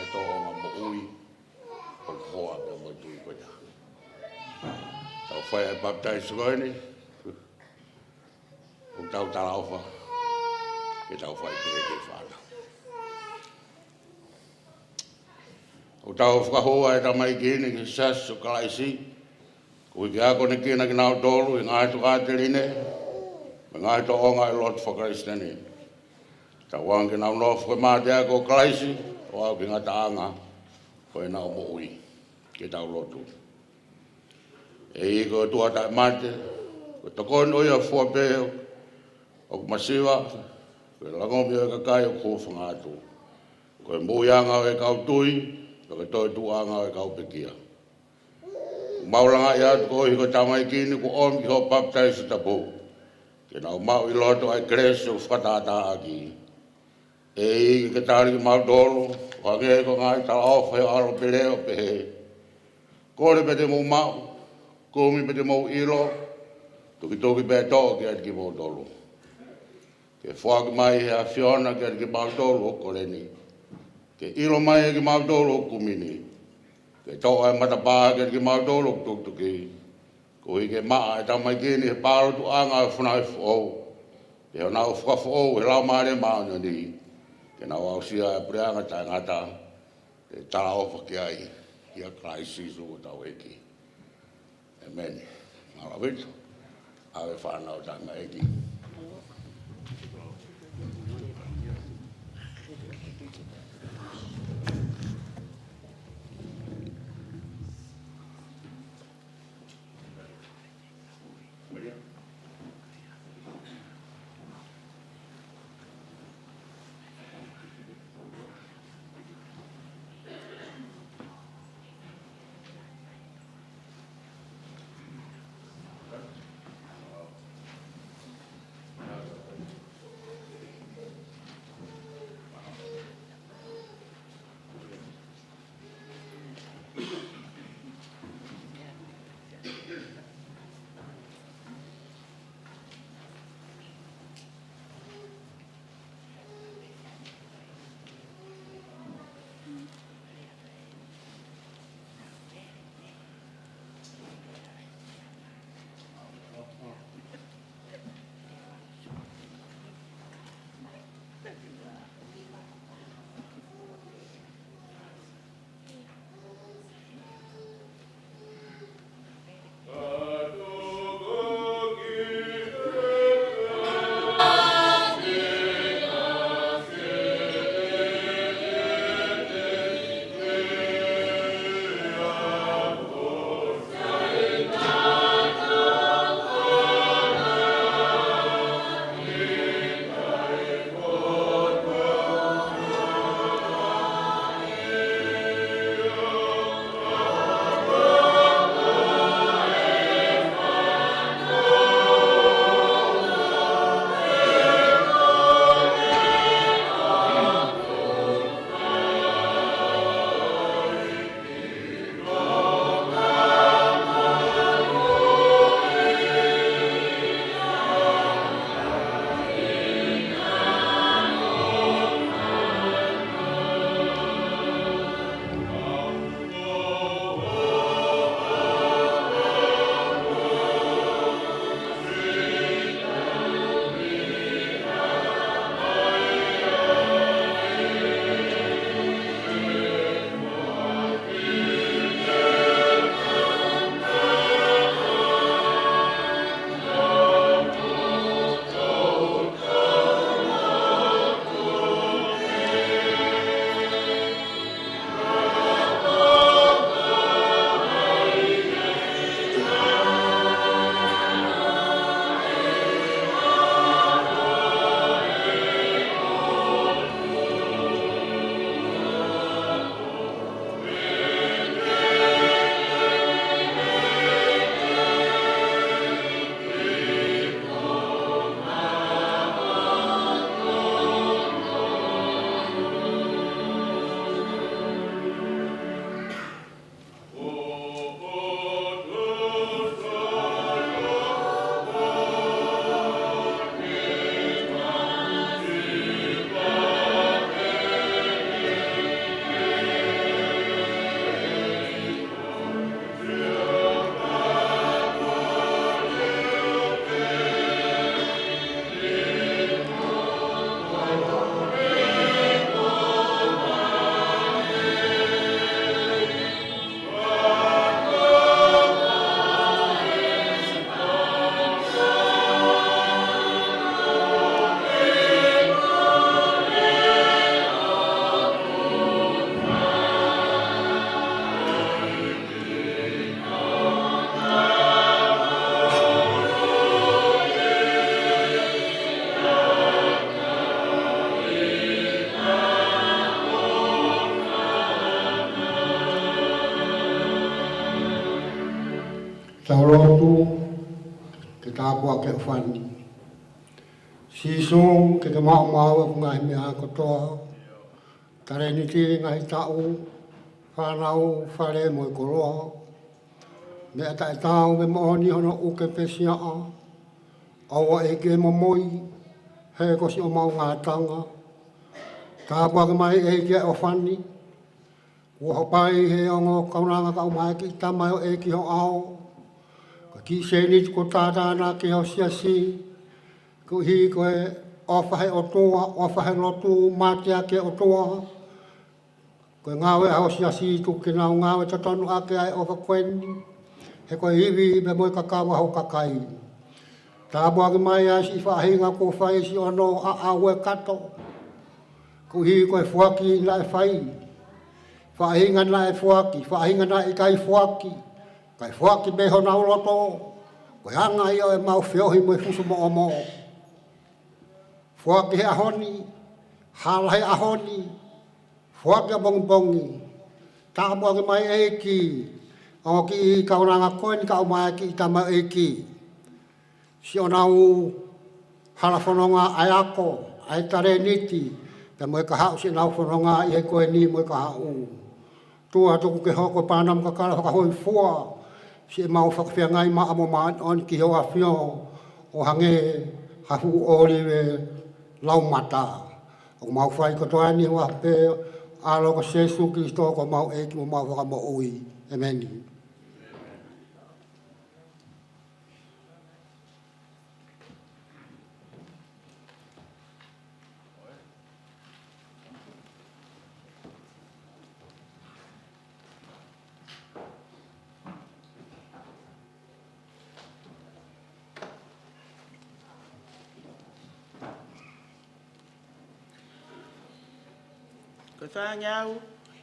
e tōʻonga moʻui ʻoku hoa pea mo e tui ko ia. Tau fai ʻa e papitaiso ko eni, ʻoku tau talaʻofa ke tau fai pē ki he fānau. ʻOku tau fakahū ʻa e tamaiki ni ki he Siasi ʻo Kalaisi, koeʻuhi ke akonekina kinautolu ʻi he ngaahi tokāteline mo e ngaahi tōʻonga ʻo e lotu faka-Kalisitiane. Tauange ke nau nofo ko e mateaki ʻo Kalaisi, ʻo aʻu ki he ngataʻanga ʻo ʻenau moʻui. Ke tau lotu. ʻE ʻEiki ko e ʻOtua taʻemate, ko e tokoni ʻo ia fua pē ʻoku masiva, ko e langomi ʻo e kakai ʻoku hūfanga atu, ko e moʻuiʻanga ʻo e kau tui, pea ko e toetuʻuʻanga ʻo e kau pekia. ʻOku mau langaʻi atu koeʻuhi ko e tamaiki ni kuo ʻomi ki hoʻo papitaiso tapu, ke nau maʻu ʻi loto ʻa e kelesi ʻoku fakatātāʻaki. ʻE ʻEiki, ke tali kimautolu, ʻo hangē ko e ngaahi talaʻofa ʻa e ʻAlo pele ʻo pehē: Kole pea te mou maʻu, kumi pea te mou ʻilo, tukituki pea toʻo kiate kimoutolu. Ke foaki mai ʻe he ʻAfiona kiate kimautolu ʻoku kole ni. Ke ʻilo mai ʻe kimautolu ʻoku kumi ni. Ke toʻo ʻa e matapā kiate kimautolu ʻoku tukituki. Koeʻuhi ke maʻa ʻa e tamaiki ni ʻi he pālotuʻanga ʻo e fonua foʻou, pea ʻoku nau fakafoʻou ʻe he Laumālie Māʻoniʻoni, ke nau aʻusia ʻa e puleʻanga taʻengata, ʻoku talaʻofa ki ai ʻia Kalaisi Sīsū ko hotau ʻEiki. ʻĒmeni. Mālō ʻaupito. ʻAve fānau tamaiki. ʻo ke ʻofani. Sīsū, ke ke maʻu maʻu ʻeku ngaahi meʻa kotoa. Talēniti, ngaahi taʻu, fānau, fale mo e koloa. Meʻa taʻetaau mo e moʻoni hono ʻuke pē siaʻa. ʻOua ʻEiki ʻe momoi, he ko siʻomau ngātanga. Tāpuaki mai ʻEiki ʻa e ʻofani. Kuo hapai he ongo kaunanga kae ʻumaʻā e kiʻi tamaioʻeiki ho ʻao. Ko e kiʻi sēniti kuo tātānaki ho siasi. Koeʻuhi ko e ʻofa he ʻOtua, ʻofa he lotu, mateaki ʻa e ʻOtua. Ko e ngāue ʻa ho siasi tuku ke nau ngāue totonu ʻaki ʻa e ʻofa ko eni. He ko e ivi pea mo e kakava ho kakai. Tāpuaki mai ʻa e siʻi faʻahinga kuo fai siʻono ʻaʻau ʻe kato. Koeʻuhi ko e foaki naʻe fai. Faʻahinga naʻe foaki, faʻahinga naʻe ʻikai foaki. Kae foaki pē honau loto. Ko e anga ia ʻo ʻemau feohi mo e fusu moʻomoʻo. Foaki he ʻaho ni, hala he ʻaho ni, foaki ʻapongipongi. Tāpuaki mai ʻEiki, ʻa e kiʻi kaunanga ko eni kae ʻumaʻā e kiʻi tamaioʻeiki. Siʻonau hala fononga ʻa e ako, ʻa e talēniti, pea mo e kahaʻu siʻenau fononga ʻi he ko eni mo e kahaʻu. ʻOtua, tuku ke hoko e pānamo kakala fakahōifua, siʻemau fakafeangai maʻa mo māʻoniʻoni ki ho ʻAfio, ʻo hangē ha fuʻu ʻōlive laumata. ʻOku mau fai kotoa eni ʻi he huafa pē ʻo ho ʻAlo ko Sīsū Kalaisi ko homau ʻEiki mo homau Fakamoʻui. ʻĒmeni. Ko e fāngeau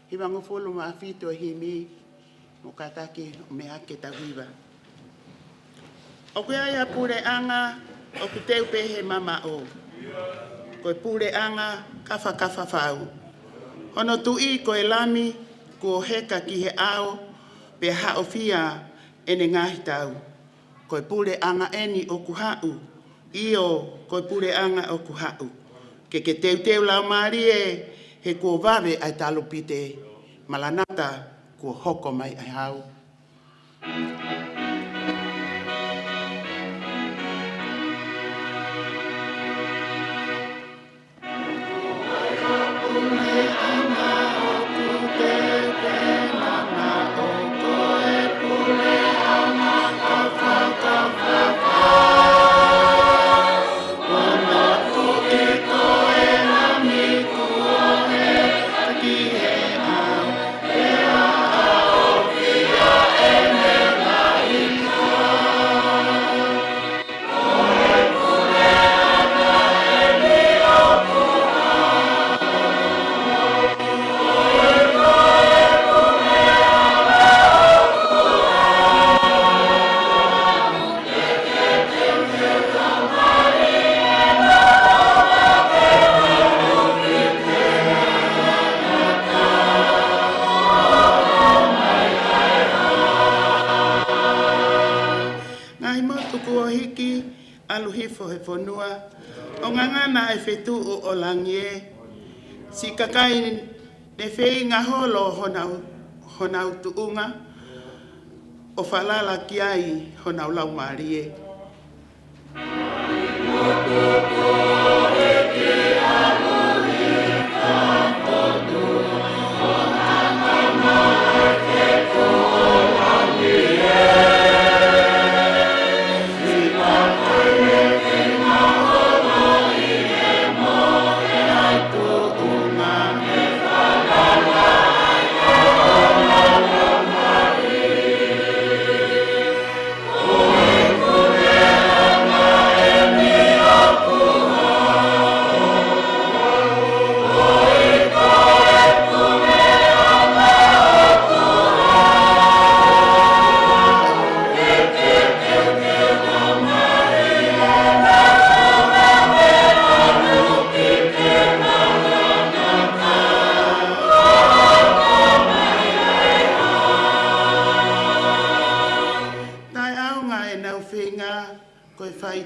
hivangofulu mā fitu ʻo e himi, mou kātaki ʻo meʻa ke tau hiva. ʻOku ʻi ai ha puleʻanga ʻoku teu pē he mamaʻo. Ko e puleʻanga kafakafa fau. Hono tuʻi ko e Lami kuo heka ki he ʻao, pea haʻofia ʻene ngaahi tau. Ko e puleʻanga eni ʻoku haʻu, ʻio, ko e puleʻanga ʻoku haʻu. Ke ke teuteu laumālie, he kuo vave ʻa e talupite, Malanata, kuo hoko mai ʻa e Hau. Ngaahi motu kuo hiki, ʻalu hifo he fonua, ʻo ngangana e fetuʻu ʻo langi ē. Siʻi kakai ne feinga holo honau, honau tuʻunga, ʻo falala ki ai honau laumālie.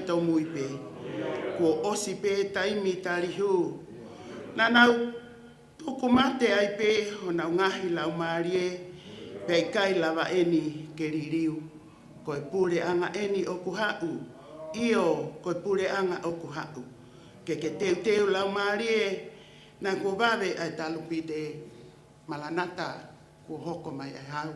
Tōmui pē. Kuo ʻosi pē taimi tali hū. Naʻa nau tuku mate ai pē honau ngaahi laumālie, pea ʻikai lava eni ke liliu. Ko e puleʻanga eni ʻoku haʻu, ʻio, ko e puleʻanga ʻoku haʻu. Ke ke teuteu laumālie, naʻa kuo vave ʻa e talupite. Maranata, kuo hoko mai ʻa e hau.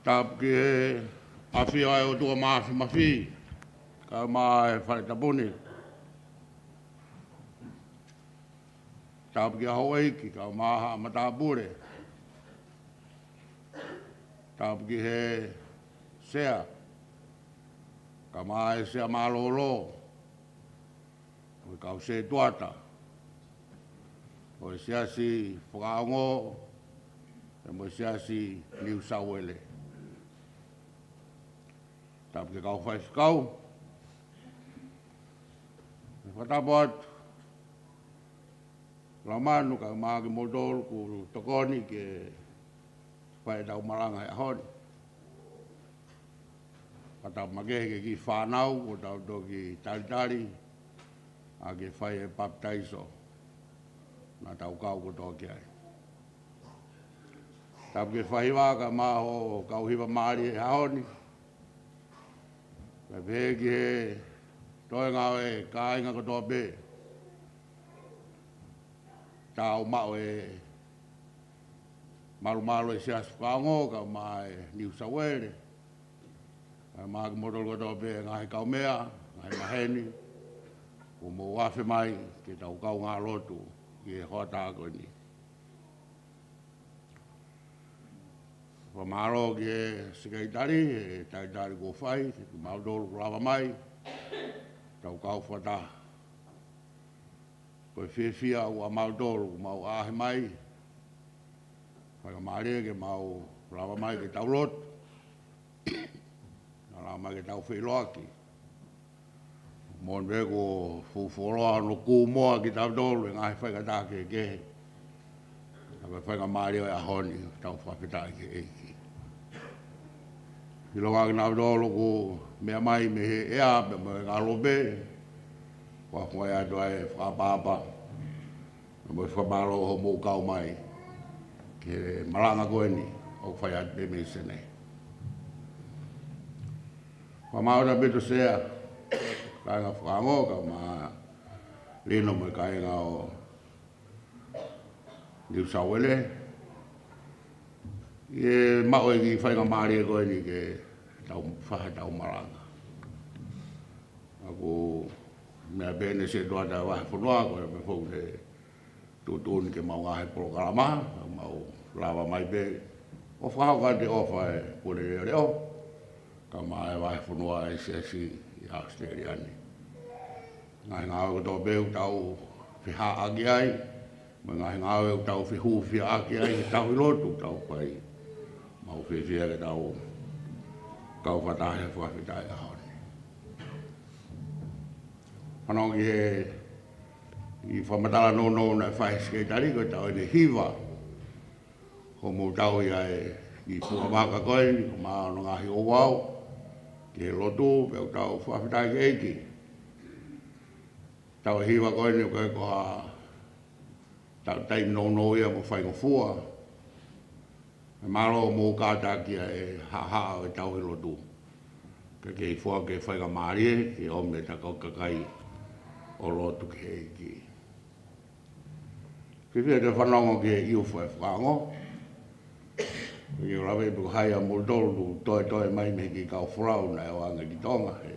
Tapu ki he ʻafio ʻa e ʻOtua Māfimafi, kae ʻumaʻā e fale tapu ni. Tapu ki he houʻeiki, kae ʻumaʻā haʻa matāpule. Tapu ki he sea, kae ʻumaʻā e sea mālōlō, mo e kau sētuata ʻo e Siasi Fakaongo, pea mo e Siasi Niu Sauele. Tapu ki he kau faifekau. Fakatapu atu Laumanu kae ʻumaʻā kimoutolu kuo tokoni ke fai ʻetau malanga he ʻaho ni. Fakatapu makehe ki he kiʻi fānau kuo tau toki talitali ʻa ke fai e papitaiso naʻa tau kau kotoa ki ai. Tapu ki he faiva kae ʻumaʻā hoʻo kau hiva mālie he ʻaho ni. Kae pehē ki he toenga ʻo e kāinga kotoa pē. Tau maʻu e malumalu e Siasi Fakaongo kae ʻumaʻā e Niu Sauele. Kae ʻumaʻā kimoutolu kotoa pē ngaahi kaumeʻa, ngaahi maheni, kuo mou afe mai ke tau kaungā lotu ʻi he hoʻatā ko eni. Fakamālō ki he sekelitali, he talitali kuo fai, kiate kimautolu kuo lava mai, tau kau fakataha. Ko e fiefia ʻa mautolu kuo mau ʻaʻahi mai, fakamālō ke mau lava mai ke tau lotu, naʻa lava mai ke tau feʻiloaki. Moʻoni pē kuo fuʻu fuoloa hono kūmoa kitautolu he ngaahi faingataʻa kehekehe. Ka ko e faingamālie ʻo e ʻaho ni, tau fakafetaʻi ki he ʻEiki. ʻIlonga kinautolu ʻoku meʻa mai mei he ʻea pea mo e ngalo pē, ʻoku ou fai atu ʻa e fakaʻapaʻapa mo e fakamālō hoʻomou kau mai ki he malanga ko eni ʻoku fai atu pē mei Senē. Fakamālō atu pē ki he sea, kāinga Fakaongo, kae ʻumaʻā Lino mo e kāinga ʻo Niu Sauele, ʻi he maʻu e kiʻi faingamālie ko eni ke tau fai ʻetau malanga. ʻOku meʻa pē ʻene sētuata e vahefonua, ko e meʻa foʻou ne tuʻutuʻuni ke mau ngaahi polokalama, mau lava mai pē ʻo fakahoko atu e ʻofa e pule leʻoleʻo, kae ʻumaʻā e vahefonua e Siasi ʻi ʻAositelēlia ni. Ngaahi ngāue kotoa pē ʻoku tau fehaʻaki ai, mo e ngaahi ngāue ʻoku tau fehūfiaʻaki ai, he tauhi lotu ʻoku tau fai. Mau fiefia ke tau kau fakataha he fakafetaʻi ʻaho ni. Fanongo ki he kiʻi fakamatala nounou naʻe fai he sekelitali, ko e tau ʻene hiva. Ko mou tau ia e kiʻi fuʻu vaka ko eni, ko e maʻu hono ngaahi ouau ki he lotu, pea ʻoku tau fakafetaʻi ki he ʻEiki. Tau e hiva ko eni ko e ko ha taimi nounou ia mo faingofua. Mālō hoʻomou kātaki ʻa e haʻahaʻa ʻo e tauhi lotu. Ke kei foaki e faingamālie ke ʻomi ʻetau kakai ʻo lotu ki he ʻEiki. Fiefia ke fanongo ki he ʻiufa ʻa e fakaongo. ʻIo, lave pē ko hai ʻa moutolu toe toe mai mei he kiʻi kau folau naʻe ʻoange ki Tonga he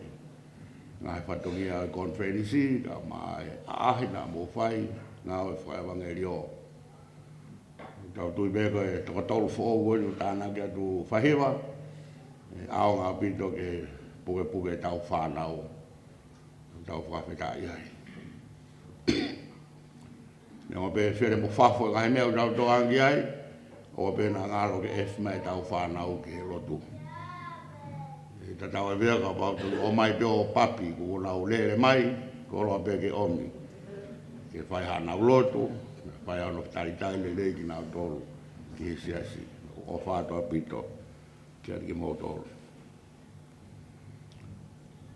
ngaahi fatongia ʻo e konifelenisi, kae ʻumaʻā e ʻaʻahi naʻa mou fai, ngāue fakaʻevangeliō. Tau tui pē ko e toko tolu foʻou ko eni ʻoku tānaki atu faiva, ʻe ʻaonga ʻaupito ke pukepuke ʻetau fānau, ʻoku tau fakafetaʻi ai. Neongo pē fele mo fafo e ngaahi meʻa ʻoku tau tokanga ki ai, ʻoua pē naʻa ngalo ke ʻefi mai ʻetau fānau ki he lotu. ʻE tatau ai pē kapau te nau ō mai pē ʻo papi, kuo nau lele mai, koloa pē ke ʻomi ke fai haʻanau lotu, fai hono talitali lelei kinautolu ki he siasi. ʻOfa atu ʻaupito kiate kimoutolu.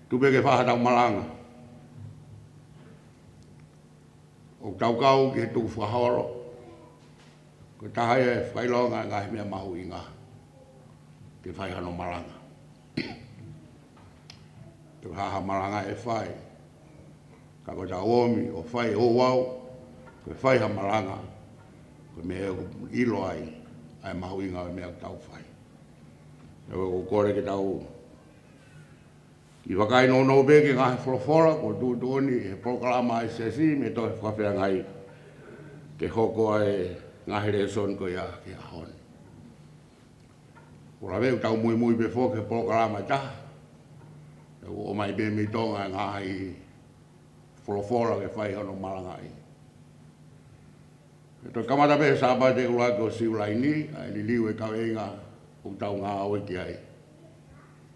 Tuku pē ke fai haʻatau malanga. ʻOku tau kau ki he tukufakaholo. Ko e taha ia e fakaʻilonga e ngaahi meʻa mahuʻinga ke fai hano malanga. Ko e hā ha malanga ʻe fai, ka ko ʻetau ōmi ʻo fai ʻo ouau, ko e fai ha malanga, ko e meʻa ʻoku ʻilo ai ʻa e mahuʻinga ʻo e meʻa ʻoku tau fai. ʻOku ou kole ke tau kiʻi vakai nounou pē ki he ngaahi folofola kuo tuʻutuʻuni ʻe he polokalama ʻa e siasi mei he tohi Fakafeangai ke hoko ai e ngaahi lēsoni ko ia ki he ʻaho ni. ʻOku lave ʻoku tau muimui pē foki he polokalama ʻe taha. ʻOku ʻomai pē mei Tonga e ngaahi folofola ke fai hono malangaʻi. ʻE toe kamata pē he Sāpate ʻuluaki ʻo Siulai ni ʻa e liliu e kaveinga ʻoku tau ngāue ki ai.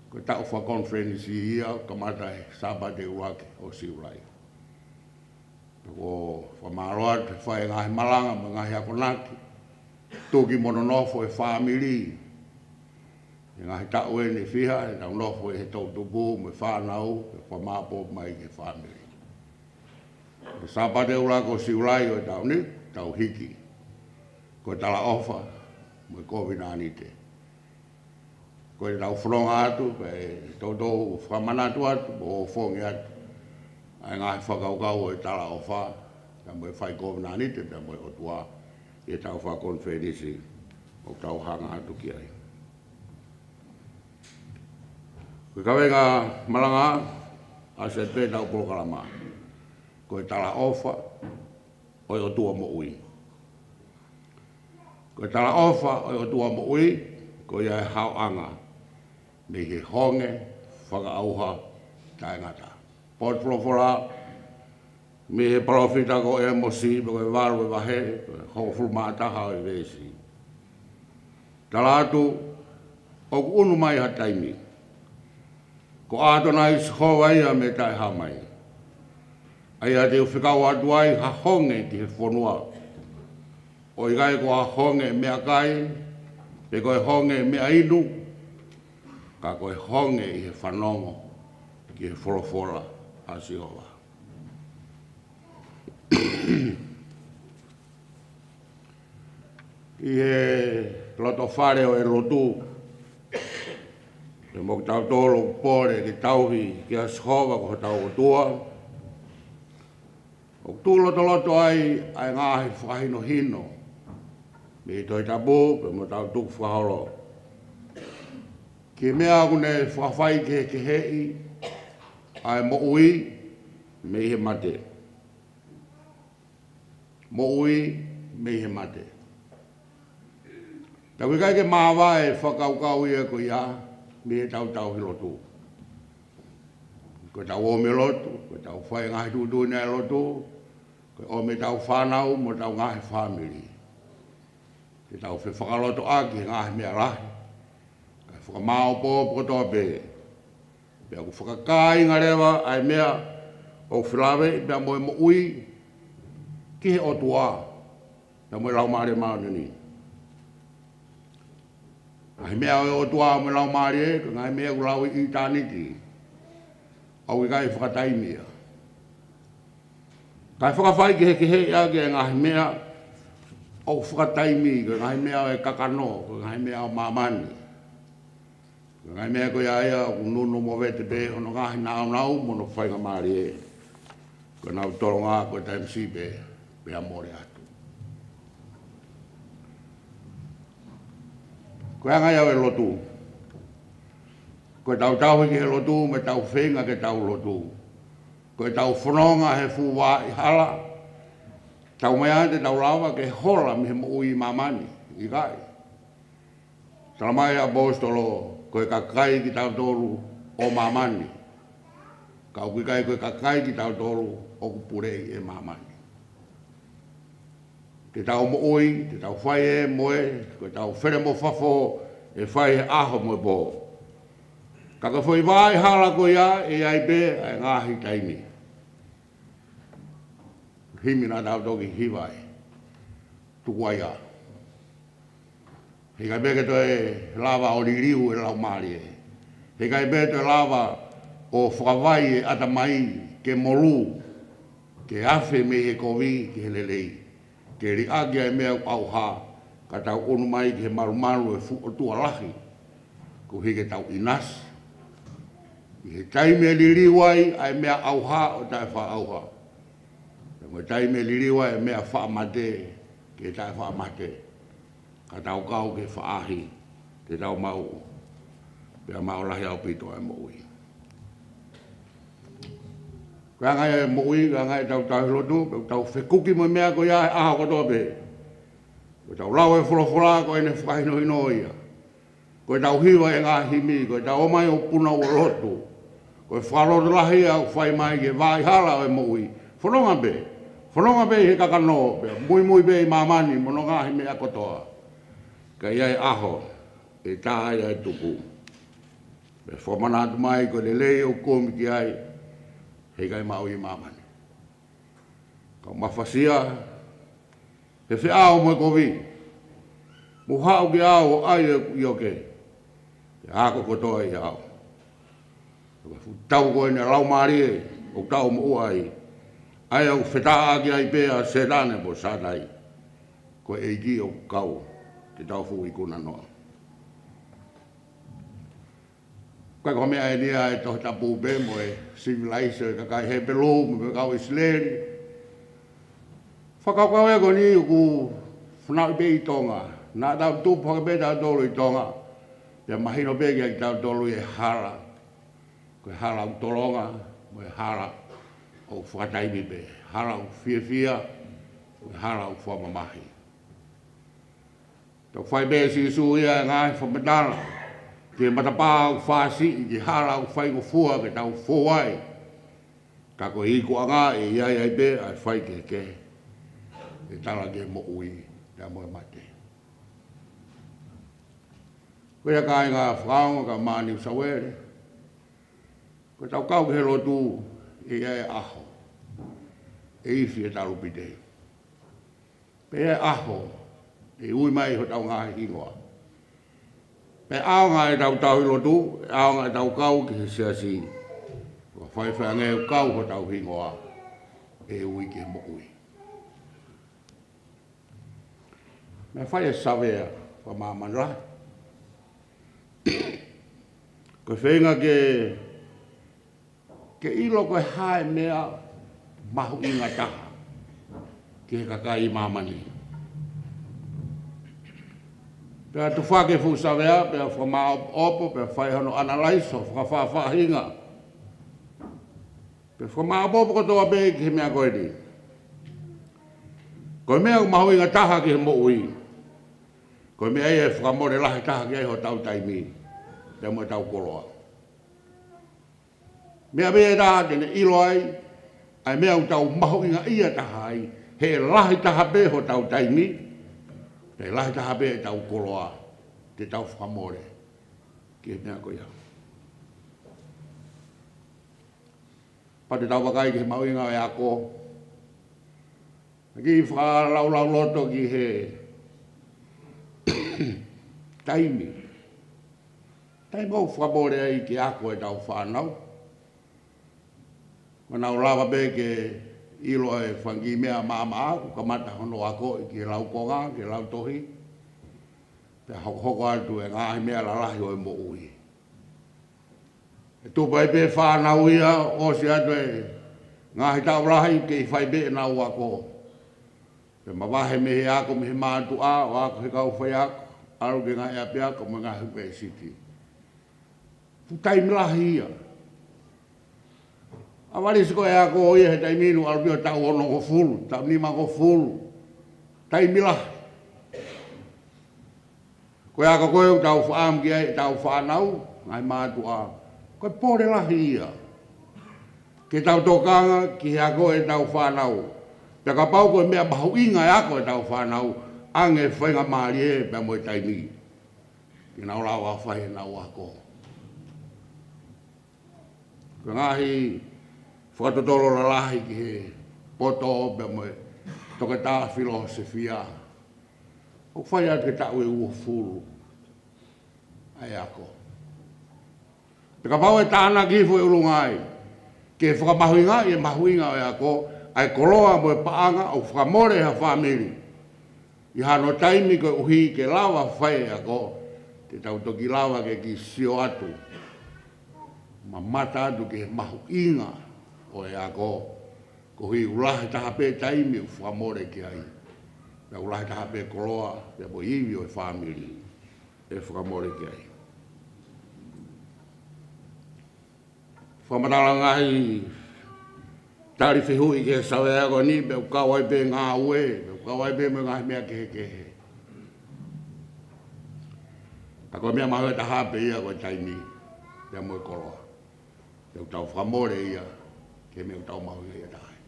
Ko e taʻu fakakonifelenisi ia ʻoku kamata he Sāpate ʻuluaki ʻo Siulai. Ko e fakamālō atu he fai e ngaahi malanga mo e ngaahi akonaki, tuki mo nonofo e fāmili. He ngaahi taʻu eni ʻe fiha ʻetau nofo ʻi he toʻutupu mo e fānau, ke fakamāʻopoʻopo mai ki he fāmili. Ko e Sāpate ʻuluaki ʻo Siulai ʻo e taʻu ni, tau hiki ko e talaʻofa mo e kovinānite. Ko ʻetau fononga atu, pea ʻe toutou fakamanatu atu, mo ʻofongi atu ʻa e ngaahi fakakaukau ʻo e talaʻofa, pea mo e fai kovinānite pea mo e ʻOtua ʻi heʻetau fakakonifelenisi ʻoku tau hanga atu ki ai. Ko e kaveinga malanga ʻa e siasi pea ʻetau polokalama, ko e talaʻofa ʻo e ʻOtua moʻui. Ko e talaʻofa ʻo e ʻOtua moʻui, ko ia e haoʻanga mei he honge fakaʻauha taʻengata. Potu folofola mei he palōfita ko ʻĒmosi, pea ko e valu e vahe, ko e hongofulu mā taha ʻo e veesi. Tala atu, ʻoku ʻunu mai ha taimi, ko ʻĀtonai Sihova ia mei he taʻehāmai, ʻa ia te u fekau atu ai ha honge ki he fonua, ʻo ʻikai ko ha honge meʻakai, pe ko e honge meʻainu, ka ko e honge ʻi he fanongo ki he folofola ʻa Sihova. ʻI he loto fale ʻo e lotu, pea mo kitautolu ʻoku pole ke tauhi kia Sihova ko hotau ʻOtua, ʻoku tuʻu lotoloto ai ʻa e ngaahi fakahinohino mei he Tohi Tapu pea mo ʻetau tukufakaholo ki he meʻa ʻoku ne fakafai kehekeheʻi ʻa e moʻui mei he mate. Moʻui mei he mate. Tau ʻikai ke māvae e fakakaukau ia ko ia mei heʻetau tauhi lotu. Ko ʻetau ōmi lotu, ko ʻetau fai ngaahi tuʻutuʻuni ʻa e lotu, ko e ʻomi ʻetau fānau mo ʻetau ngaahi fāmili, ke tau fefakalotoʻaki he ngaahi meʻa lahi, kae fakamāʻopoʻopo kotoa pē. Pea ʻoku fakakāinga leva ʻa e meʻa ʻoku felāveʻi pea mo e moʻui ki he ʻOtua pea mo e Laumālie Māʻoniʻoni. Ngaahi meʻa ʻo e ʻOtua mo e Laumālie, ko e ngaahi meʻa ʻoku lau ʻi ʻitāniti, ʻoku ʻikai fakataimi ia. Kae fakafai kehekeheʻi ʻaki e ngaahi meʻa ʻoku fakataimi, ko e ngaahi meʻa ʻo e kakano, ko e ngaahi meʻa ʻo māmani. Ko e ngaahi meʻa ko ia ia ʻoku nunu mo vete pē hono ngaahi nāunau mo hono faingamālie. Ko ʻenau tolonga ko e taimi siʻi pē, pea mole atu. Ko e anga ia ʻo e lotu. Ko ʻetau tauhi ki he lotu, mo ʻetau feinga ke tau lotu. Ko ʻetau fononga he fuʻu vaʻa hala. Tau mai ʻa e tau lava ke hola mei he moʻui ʻi māmani, ʻikai. Tala mai ʻe he ʻaposetolo, ko e kakai kitautolu ʻo māmani. Ka ʻoku ʻikai ko e kakai kitautolu ʻoku puleʻi ʻe māmani. Te tau moʻui, te tau fai ē mo ē, ko ʻetau fele mo fafo ʻe fai he ʻaho mo e pō. Ka ko e foʻi vaʻa hala ko ia ʻe ʻi ai pē ʻa e ngaahi taimi. Himi naʻa tau toki hiva ē. Tuku ai ā. Heʻikai pē ke toe lava ʻo liliu e laumālie. Heʻikai pē toe lava ʻo fakavai e ʻatamai ke molū, ke afe mei he kovi ki he lelei. Ke liʻaki ʻa e meʻa ʻoku ʻauha, ka tau ʻunu mai ki he malumalu e fuʻu ʻOtua lahi, koeʻuhi ke tau ʻinasi. ʻI he taimi ʻe liliu ai ʻa e meʻa ʻauha ʻo taʻefaʻaʻauha. Pea mo e taimi ʻe liliu ai e meʻa faʻa mate ke taʻefaʻamate. Ka tau kau ki he faʻahi, ke tau maʻu, pea maʻu lahi ʻaupito ʻa e moʻui. Ko e anga ia e moʻui, ko e anga ia ʻetau tauhi lotu, pea tau fekuki mo e meʻa ko ia he ʻaho kotoa pē. Ko ʻetau lau e folofola, ko ʻene fakahinohino ia. Ko ʻetau hiva e ngaahi himi, ko ʻetau ō mai ʻo puna ʻo lotu. Ko e fakalotolahi ʻoku fai mai ki he vaʻa hala ʻo e moʻui. Fononga pē, fononga pē ʻi he kakano, pea muimui pē ʻi māmani mo hono ngaahi meʻa kotoa. Ka ʻi ai e ʻaho, ʻe tā ai ʻa e tupu. Pea fakamanatu mai ko e lelei ʻoku kumi ki ai, heʻikai maʻu ʻi māmani. Kau mafasia he feʻao mo e kovi. Mou haʻu kiate au ʻo ʻai ʻeku ʻioke, pea ako kotoa ʻiate au. Ko e fuʻu tau ko eni ʻa e laumālie ʻoku tau moʻua ai. ʻA ia ʻoku fetāʻaki ai pē ʻa Sētane mo Sātai. Ko e ʻEiki ʻoku kau, te tau fuʻu ikuna noa. Ko e ko e meʻa eni ʻa e Tohi Tapu pea mo e sivilaise ʻo e kakai Hepelū mo e kau ʻIsileli. Fakakaukau ē ko eni ʻoku fanauʻi pē ʻi Tonga. Naʻa tau tupu hake pē tautolu ʻi Tonga. Pea mahino pē kiate kitautolu e hala. Ko e hala ʻoku tolonga, mo e hala ʻoku fakataimi pē. Hala ʻoku fiefia, mo e hala ʻoku fakamamahi. Tau fai pē ʻe Sīsū ia e ngaahi fakamatala ki he matapā ʻoku fāsiʻi, ki he hala ʻoku faingofua ke tau fou ai. Ka ko e ikuʻanga ʻe ʻi ai ai pē ʻa e faikehekehe. ʻE tala ki he moʻui, pea mo e mate. Ko ia kāinga fakaongo kae ʻumaʻā Niu Sauele. Ko ʻetau kau ki he lotu, ʻe ʻi ai e ʻaho ʻe ifi e talupite. Pea ʻi ai e ʻaho ʻe ui mai hotau ngaahi hingoa. Pea ʻaonga ʻetau tauhi lotu, ʻaonga ʻetau kau ki he siasi. Ko e faifai ange ʻoku kau hotau hingoa, ʻe ui ki he moʻui. Meʻa fai ʻe Savea, fakamāmani lahi. Ko e feinga ke ke ʻilo ko e hā e meʻa mahuʻinga taha ki he kakai ʻi māmani. Pea tufaki e fuʻu Savea, pea fakamāʻopoʻopo, pea fai hono ʻanalaiso fakafaʻafaʻahinga. Pea fakamāʻopoʻopo kotoa pē ki he meʻa ko eni. Ko e meʻa ʻoku mahuʻinga taha ki he moʻui, ko e meʻa ia ʻe fakamole lahi taha ki ai hotau taimi, pea mo ʻetau koloa. Meʻa pē ʻe taha te ne ʻilo ai ʻa e meʻa ʻoku tau mahuʻingaʻia taha ai, he ʻe lahi taha pē hotau taimi, pea ʻe lahi taha pē ʻetau koloa, te tau fakamole ki he meʻa ko ia. Pea te tau vakai ki he mahuʻinga ʻo e ako. Kiʻi fakalaulauloto ki he taimi. Taimi ʻoku fakamole ai ke ako ʻetau fānau. Ko ʻenau lava pē ke ʻilo e fanga kiʻi meʻa maʻamaʻa, kuo kamata hono akoʻi ki he laukonga, ki he lautohi. Pea hokohoko atu e ngaahi meʻa lalahi ʻo e moʻui. ʻE tupu ai pē fānau ia, ʻosi atu e ngaahi taʻu lahi kei fai pē ʻenau ako. Pea mavahe mei he ako mei he mātuʻa, ʻo ako he kau faiako, ʻalu ki he ngaahi ʻapiako mo e ngaahi ʻunivēsiti. Fuʻu taimi lahi ia. ʻAlu ʻo ʻosi ko e ako ia he taimi ni ʻoku ʻalu pē ʻo taʻu onongofulu, taʻu nimangofulu. Taimi lahi. Ko e ako ko ē ʻoku tau fakaʻamu ki ai ʻetau fānau, ngaahi mātuʻa. Ko e pole lahi ia. Ke tau tokanga ki he ako ʻetau fānau. Pea kapau ko e meʻa mahuʻinga e ako ʻetau fānau, ʻoange faingamālie pea mo e taimi ke nau lava ʻo fai ʻenau ako. Ko e ngaahi fakatotolo lalahi ki he poto pea mo e toketā filōsefia. ʻOku fai atu ki he taʻu ʻe uofulu ʻa e ako. Pea kapau ʻe tānaki hifo e ʻulungaanga ke fakamahuʻingaʻi e mahuʻinga ʻo e ako, ʻa e koloa mo e paʻanga ʻoku fakamole ʻe ha fāmili ʻi hano taimi koeʻuhi ke lava fai e ako, te tau toki lava ke kiʻi sio atu, mamata atu ki he mahuʻinga ʻo e ako, koeʻuhi ʻoku lahi taha pē taimi ʻoku fakamole ki ai. Pea ʻoku lahi taha pē koloa, pea mo e ivi ʻo e fāmili ʻe fakamole ki ai. Fakamatala ngaahi tali fehuʻi ki he savea ko eni, pea ʻoku kau ai pē ngāue, pea ʻoku kau ai pē mo e ngaahi meʻa kehekehe. Ka ko e meʻa mahuʻinga taha pē ia ko e taimi, pea mo e koloa. Pea ʻoku tau fakamole ia, ki he meʻa ʻoku tau mahuʻingaʻia taha ai.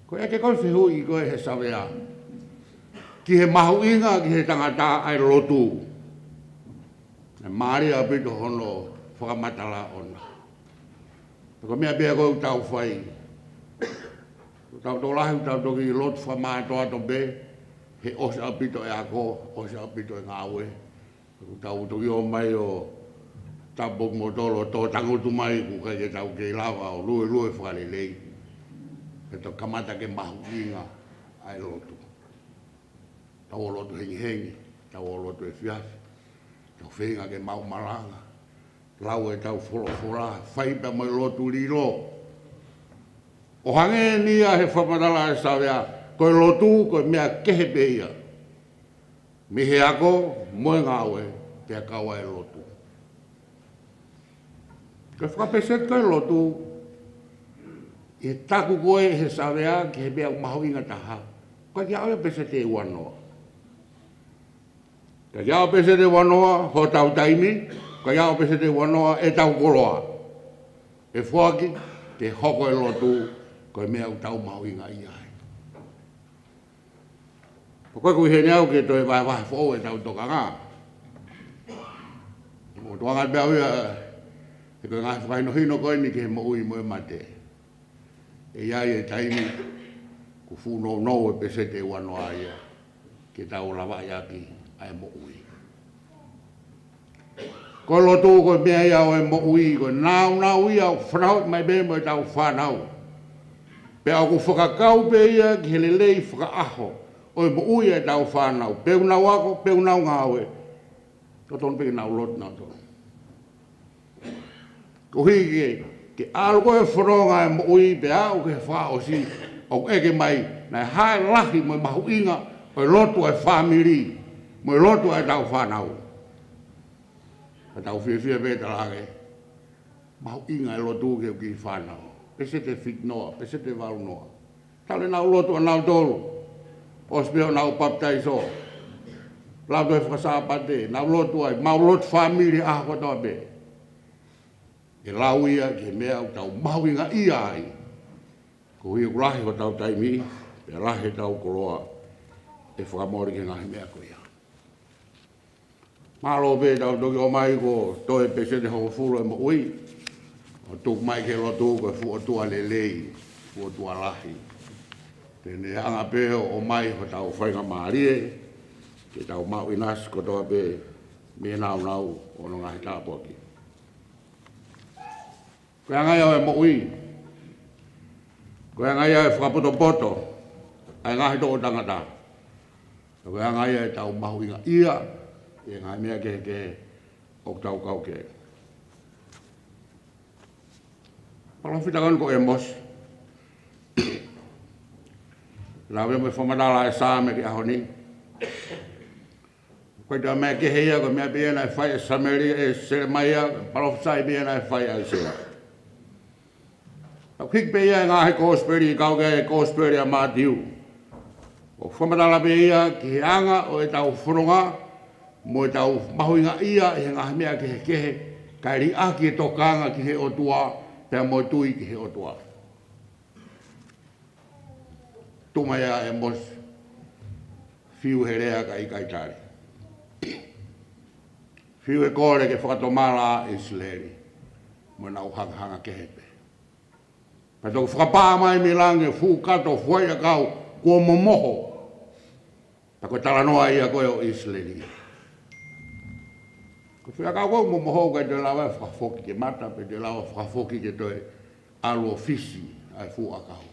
Ko e ʻeke ko ē fehuʻi ko ē he savea ki he mahuʻinga ki he tangata ʻa e lotu. ʻE mālie ʻaupito hono fakamatala ʻona. Ko e meʻa pē ko ē ʻoku tau fai. Ko e tau tokolahi, ʻoku tau toki lotu fakamātoato pē, he ʻosi ʻaupito e ako, ʻosi ʻaupito e ngāue. ʻOku tau toki ō mai ʻo tapu mo tolo ʻo tō tangutu mai, ʻoku ʻikai ke tau kei lava ʻo luelue fakalelei. Pea tau kamata ke mahuʻinga ʻa e lotu. Tau ō lotu hengihengi, tau ō lotu efiafi, tau feinga ke maʻu malanga, lau ʻetau folofola, fai pea mo e lotu lilo. ʻO hangē ni ia he fakamatala ʻa e savea, ko e lotu, ko e meʻa kehe pē ia mei he ako mo e ngāue, pea kau ai e lotu. Ko e fakapeseti ko ē lotu, ʻi he taku ko ē he savea ki he meʻa ʻoku mahuʻinga taha, ʻoku ʻikai ke aʻu ia peseti ʻe uanoa. ʻIkai ke aʻu peseti ʻe uanoa hotau taimi, ʻikai ke aʻu peseti ʻe uanoa ʻetau koloa. ʻE foaki ke hoko e lotu ko e meʻa ʻoku tau mahuʻingaʻia ai. Ko e ʻuhinga ia ʻoku ou toe vahevahe foʻou ʻetau tokanga. ʻOku ou tokanga pē au ia, he ko e ngaahi fakahinohino ko eni ki he moʻui mo e mate. ʻE ʻi ai e taimi ʻoku fuʻu nounou e peseti ʻe uanoa ia ke tau lavaʻi ʻaki ʻa e moʻui. Ko e lotu ko e meʻa ia ʻo e moʻui, ko e nāunau ia ʻoku fanauʻi mai pē mo ʻetau fānau. Pea ʻoku fakakau pē ia ki he lelei fakaʻaho ʻo e moʻui ʻa ʻetau fānau. Pe ʻoku nau ako, pe ʻoku nau ngāue, totonu pē ke nau lotu nautolu. Koeʻuhi ke, ke ʻalu ko ē e fononga e moʻui pea aʻu ki he fakaʻosi, ʻoku ʻeke mai, naʻe hā e lahi mo e mahuʻinga ʻo e lotu ʻa e fāmili, mo e lotu ʻa ʻetau fānau. Ka tau fiefia pē talaange, mahuʻinga e lotu ki he kiʻi fānau. Peseti ʻe fitungofulu, peseti ʻe valungofulu. Talu ʻenau lotu ʻanautolu. ʻOsi pē ʻenau papitaiso. Lautohi Fakasāpate, nau lotu ai, mau lotu fāmili ʻaho kotoa pē. ʻE lau ia ki he meʻa ʻoku tau mahuʻingaʻia ai. Koeʻuhi ʻoku lahi hotau taimi, pea lahi ʻetau koloa, ʻe fakamole ki he ngaahi meʻa ko ia. Mālō pē ʻetau toki ō mai ko e toe peseti ʻe hongofulu e moʻui, ʻo tuku mai ki he lotu ko e fuʻu ʻOtua lelei, fuʻu ʻOtua lahi. Te ne hanga pē ʻo ʻomai hotau faingamālie, ke tau maʻu ʻinasi kotoa pē mei he nāunau ʻo hono ngaahi tāpuaki. Ko e anga ia ʻo e moʻui. Ko e anga ia e fakapotopoto ʻa e ngaahi toʻu tangata. Ko e anga ia ʻetau mahuʻingaʻia ʻi he ngaahi meʻa kehekehe ʻoku tau kau ki ai. Palōfita ko eni ko ʻĒmosi. Lave mo e fakamatala ʻa e Saame ki he ʻaho ni. Ko e taha meʻa kehe ia, ko e meʻa pē ia naʻe fai ʻe Sāmiueli, ʻe Selemaia, palōfisai pē ia naʻe fai ʻe ʻAisea. Tau hiki pē ia he ngaahi kōsipeli, kau ki he kōsipeli ʻa Mātiu. ʻOku fakamatala pē ia ki he anga ʻo ʻetau fononga, mo ʻetau mahuʻingaʻia ʻi he ngaahi meʻa kehekehe, kae liʻaki e tokanga ki he ʻOtua, pea mo e tui ki he ʻOtua. Tuʻu mai ʻa ʻĒmosi, fiu he lea kae ʻikai tali. Fiu he kole ke fakatomala ʻa ʻIsileli, mo ʻenau hangahanga kehe pē. Pea toki fakapā mai mei langi e fuʻu kato fuaʻiʻakau kuo momoho. Pea ko e talanoa ia ko ē ʻo ʻIsileli. Ko e fuʻiʻakau ko ē ʻoku momoho ʻoku ʻikai toe lava ʻo fakafoki ke mata, pe toe lava ʻo fakafoki ke toe ʻalu ʻo fisi ʻa e fuʻu ʻakau.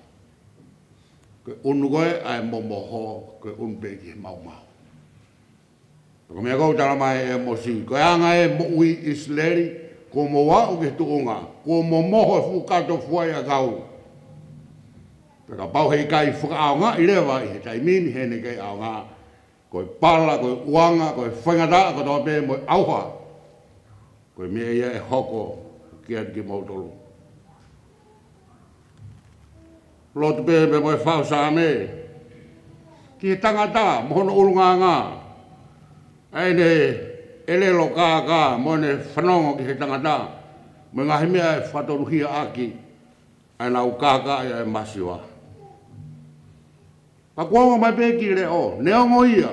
Ko e ʻunu ko ē ʻa e momoho, ko e ʻunu pē ki he maumau. Pea ko e meʻa ʻoku tala mai ʻe ʻĒmosi, ko e anga e moʻui ʻIsileli, kuo mou aʻu ki he tuʻunga, kuo momoho e fuʻu kato fuaʻiʻakau. Pea kapau heʻikai fakaʻaongaʻi leva ʻi he taimi ni, heʻene kei ʻaonga, ko e pala, ko e ʻuanga, ko e faingataʻa kotoa pē mo e ʻauha. Ko e meʻa ia ʻe hoko kiate kimoutolu. Lotu pē pea mo e faʻu Saame ki he tangata mo hono ʻulungaanga. ʻA ʻene ʻelelo kākā mo ʻene fanongo ki he tangata, mo e ngaahi meʻa ʻe fakatonuhia ʻaki ʻa ʻenau kākaaʻi ʻa e masiva. Ka kuo ongo mai pē ki leʻo, neongo ia.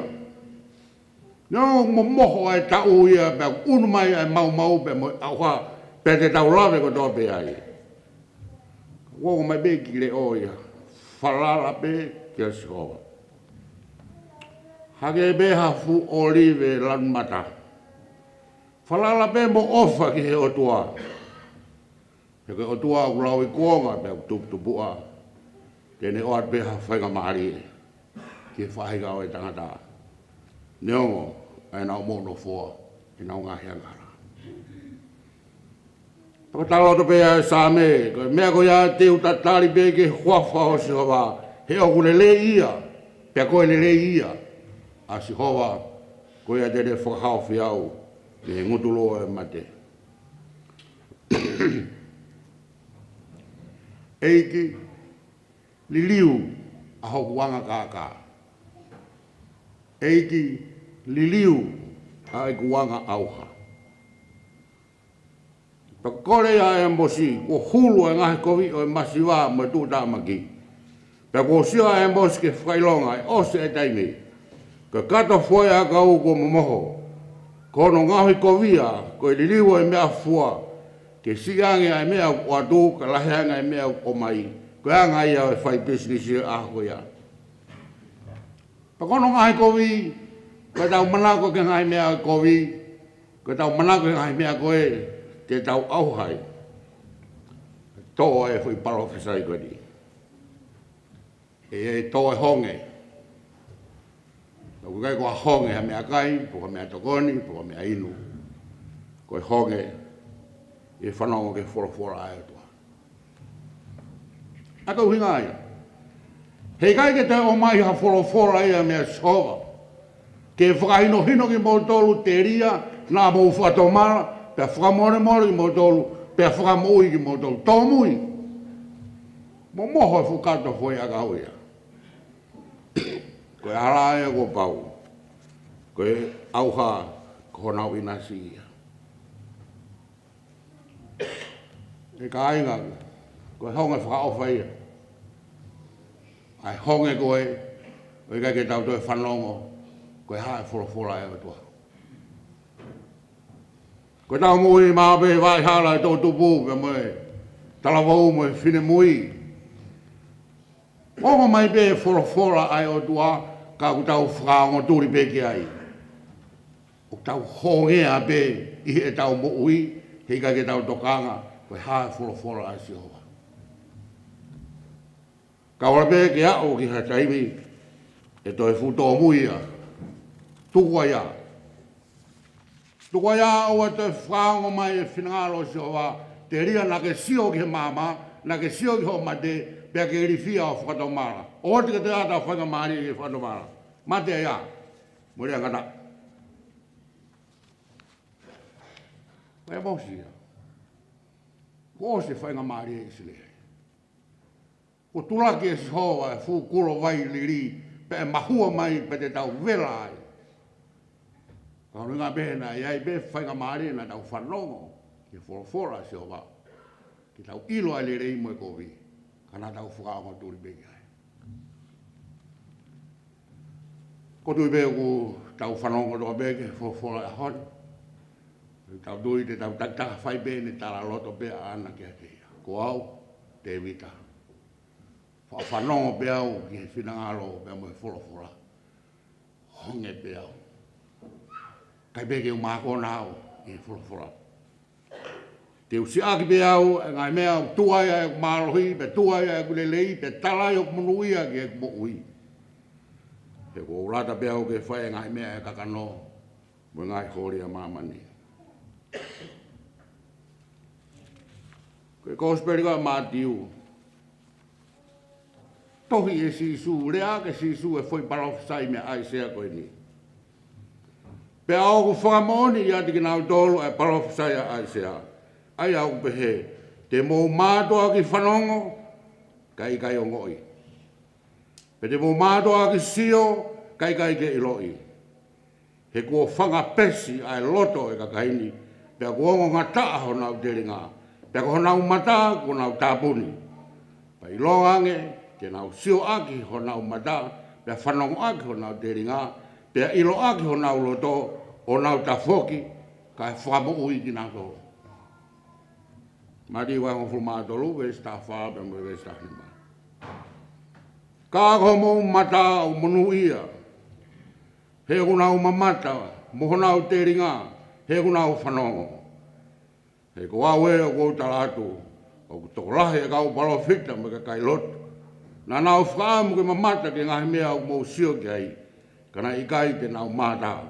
Neongo momoho ʻa e taʻu ia, pea ʻunu mai ʻa e maumau pea mo e ʻauha, pea te tau lave kotoa pē ai. Kuo ongo mai pē ki leʻo ia, falala pē kia Sihova. Hangē pē ha fuʻu ʻōlive lanu mata. Falala pē mo ʻofa ki he ʻOtua. He ko e ʻOtua ʻoku lauikuonga pea ʻoku tuputupuʻa, te ne ʻoatu pē ha faingamālie ki he faʻahinga ʻo e tangata, neongo ʻa ʻenau moʻunofoa ʻenau ngaahi angahala. Pea ko e talaloto pē ʻa e Saame, ko e meʻa ko ia te u tatali pē ki he huafa ʻo Sihova, he ʻoku lelei ia, pea ko e lelei ia ʻa Sihova, ko ia te ne fakahaofi au mei he ngutu lua ʻo e mate. ʻEiki, liliu ʻa hoku anga kākā. ʻEiki, liliu ʻa ʻeku anga ʻauha. Pea kole ʻa ʻĒmosi, kuo hulu ʻa e ngaahi kovi ʻo e masiva mo e tuʻutāmaki. Pea kuo sio ʻa ʻĒmosi ke fakaʻilonga ʻe ʻosi e taimi. Ko e kato fuaʻiʻakau kuo momoho. Ko hono ngaohikovia, ko e liliu ʻo e meʻafua. Ke siʻi ange ʻa e meʻa ʻoku ʻoatu, ka lahi ange ʻa e meʻa ʻoku ʻomai. Ko e anga ia ʻo e fai pisinisi ʻo e ʻaho ko ia. Pea ko hono ngaohikovi, ko ʻetau manako ki he ngaahi meʻa kovi, ko ʻetau manako ki he ngaahi meʻa ko ē te tau ʻauha ai. Tō e foʻi palōfisai ko eni. ʻE, ʻe tō e honge. ʻOku ʻikai ko ha honge ha meʻakai, pe ko ha meʻatokoni, pe ko ha meʻainu. Ko e honge, ʻe fanongo ki he folofola ʻa e ʻOtua. ʻA ko e ʻuhinga ia. Heʻikai ke toe ʻomai ha folofola ia meia Sihova. Ke fakahinohino kimoutolu telia, naʻa mou fakatomala, pea fakamolemole kimoutolu, pea fakamoʻui kimoutolu. Tōmui. Momoho e fuʻu kato fuaʻiʻakau ia. Ko e ʻaho ia kuo pau. Ko e ʻauha, ko honau ʻinasi ia. ʻE kāinga, ko e honge fakaʻofa ia. ʻA e honge ko ē, ʻoku ʻikai ke tau toe fanongo, ko e hā e folofola ʻa e ʻOtua. Ko ʻetau moʻui maʻu pē vaʻa hala e toʻutupu, pea mo e talavou mo e finemui. Ongo mai pē folofola ʻa e ʻOtua, ka ʻoku tau fakaongo tuli pē ki ai. ʻOku tau hongea pē ʻi heʻetau moʻui, heʻikai ke tau tokanga, ko e hā e folofola ʻa Sihova. Ka ʻoua pē ke aʻu ki ha taimi ʻe toe fuʻu tōmui ia. Tuku ai ā. Tuku ai ā ʻoua toe fakaongo mai e finangalo ʻo Sihova, telia naʻa ke sio ki he maama, naʻa ke sio ki hoʻo mate, pea ke ilifia ʻo fakatomala. ʻOua te ke toe ʻata ʻo faingamālie ke fakatomala. Mate ai ā. Mo e lea ngata. Pea Mōsese ia. Kuo ʻosi e faingamālie ʻa ʻIsileli. Kuo tulaki ʻe Sihova e fuʻu kulo vai lili, pea ʻe mahua mai pea te tau vela ai. Ka ʻuhinga pē naʻe ʻi ai pē faingamālie naʻa tau fanongo ki he folofola ʻa Sihova. Ke tau ʻilo ʻa e lelei mo e kovi, ka naʻa tau fakaongo tuli pē ki ai. Ko e tui pē ʻoku tau fanongo kotoa pē ki he folofola ʻo e ʻaho ni. Tau tui te tau takitaha fai pē ʻene talaloto pē ʻaʻana kiate ia. Ko au, Tēvita. Fa-, fanongo pē au ki he finangalo pea mo e folofola. Honge pē au. ʻIkai pē ke u mākona au ʻi he folofola. Te u siʻaki pē au ʻa e ngaahi meʻa ʻoku tuai ai ʻeku mālohi, pea tuai ai ʻeku lelei, pea tala ai ʻoku monūʻia ki heʻeku moʻui. He ʻoku ou lata pē au ke fai e ngaahi meʻa ʻa e kakano mo e ngaahi holi ʻa māmani. Ko e Kosipeli ko ia ʻa Mātiu. Tohi ʻe Sīsū, lea ʻaki ʻe Sīsū e foʻi palōfisai meia ʻAisea ko eni. Pea ʻoku fakamoʻoni ʻiate kinautolu ʻa e palōfisai ʻa ʻAisea, ʻa ia ʻoku pehē, te mou mātuʻaki fanongo, kae ʻikai ongoʻi. Pea te mou mātuʻaki sio, kae ʻikai ke ʻiloʻi. He kuo fanga pesi ʻa e loto ʻo e kakai ni, pea kuo ongongataʻa honau telinga, pea ko honau mata kuo nau tāpuni. Pea ʻilonga ange ke nau sioʻaki honau mata, pea fanongoʻaki honau telinga, pea ʻiloʻaki honau loto, ʻo nau tafoki, kae fakamoʻui kinautolu. Mātiu vahe hongofulu mā tolu, veesi taha fā pea mo e veesi taha nima. Ka ko hoʻomou mata ʻoku monūʻia, he ʻoku nau mamata, mo honau telinga, he ʻoku nau fanongo. He ko au ē ʻoku ou tala atu, ʻoku tokolahi e kau palōfita mo e kakai lotu, naʻa nau fakaʻamu ke mamata ki he ngaahi meʻa ʻoku mou sio ki ai, ka naʻe ʻikai te nau mata.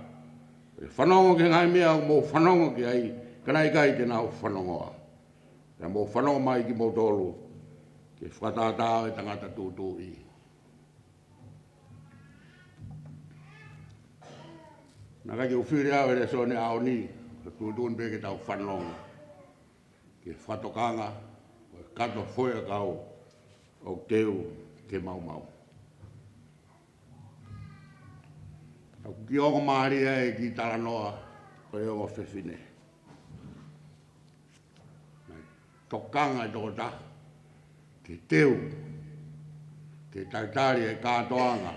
Ke fanongo ki he ngaahi meʻa ʻoku mou fanongo ki ai, ka naʻe ʻikai te nau fanongoa. Pea mou fanongo mai kimoutolu ki he fakatātā ʻo e tangata tūtuuʻi. Naʻe ʻikai ke u fili au e lēsoni ʻaho ni, ka tuʻutuʻuni pē ke tau fanongo ki he fakatokanga ʻo e kato foʻiʻakau ʻoku teu ke maumau. ʻOku kiʻi ongo mālie e kiʻi talanoa ʻo e ongo fefine. Naʻe tokanga e tokotaha ke teu, ke talitali e kātoanga.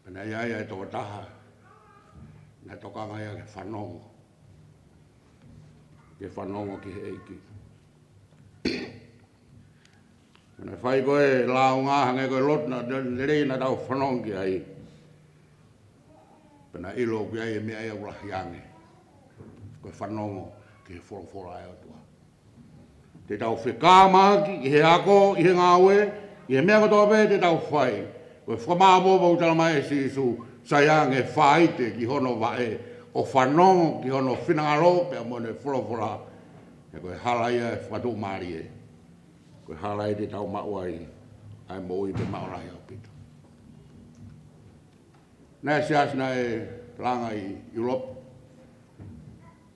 Pea naʻe ʻi ai e tokotaha naʻe tokanga ia ke fanongo, ke fanongo ki he ʻEiki. Pea naʻe fai ko e lāunga hangē ko e lotu naʻe lelei naʻa tau fanongo ki ai. Pea naʻe ʻilo ʻoku ʻi ai e meʻa ia ʻoku lahi ange. Ko e fanongo ki he folofola ʻa e ʻOtua. Te tau fekamaki ʻi he ako, ʻi he ngāue, ʻi he meʻa kotoa pē te tau fai. Ko e fakamāʻopoʻopo ʻoku talamai ʻe Sīsū, sai ange fāite ki hono vaʻe, ʻo fanongo ki hono finangalo pea mo ʻene folofola. He ko e hala ia ʻo e fakatuʻumālie. Ko e hala ia te tau maʻu ai ʻa e moʻui pea maʻu lahi ʻaupito. Naʻe siasi naʻe langa ʻi ʻIulope.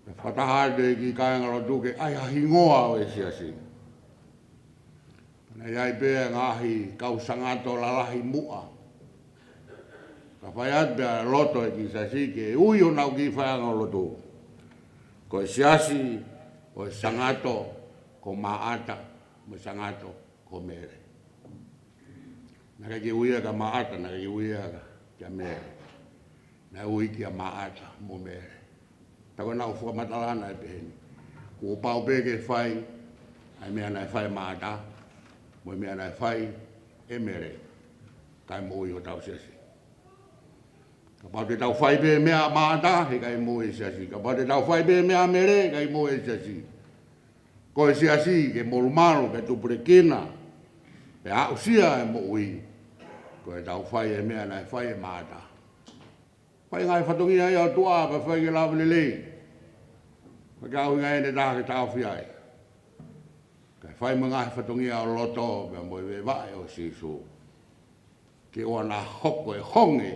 Pea fakataha atu e kiʻi kāingalotu ke ʻai ha hingoa ʻo e siasi. Naʻe ʻi ai pē ngaahi kau sangato lalahi muʻa. Ka fai atu pea loto e kiʻi siasi ke ui honau kiʻi faiʻanga lotu ko e siasi ʻo e sangato ko Maʻata mo e sangato ko Mele. Naʻe ʻikai ke ui ia kia Maʻata, naʻe ʻikai ke ui ia kia Mele. Naʻe ui kia Maʻata mo Mele. Tā ko ʻenau fakamatala naʻe pehē ni. Kuo pau pē ke fai ʻa e meʻa naʻe fai ʻe Maʻata mo e meʻa naʻe fai ʻe Mele, kae moʻui hotau siasi. Kapau te tau fai pē meʻa ʻa Maʻata, heʻikai moʻui e siasi. Kapau te tau fai pē meʻa ʻa Mele, heʻikai moʻui e siasi. Ko e siasi ke molumalu, ke tupulekina, pea aʻusia e moʻui, ko ʻetau fai e meʻa naʻe fai ʻe Mātā. Fai e ngaahi fatongia ia ʻo e ʻOtua, pea fai ke lava lelei. Fai ke ʻuhinga ʻene taha ke taʻofi ai. Kae fai mo e ngaahi fatongia ʻo e loto, pea mo e veʻe vaʻe ʻo Sīsū. Ke ʻoua naʻa hoko e honge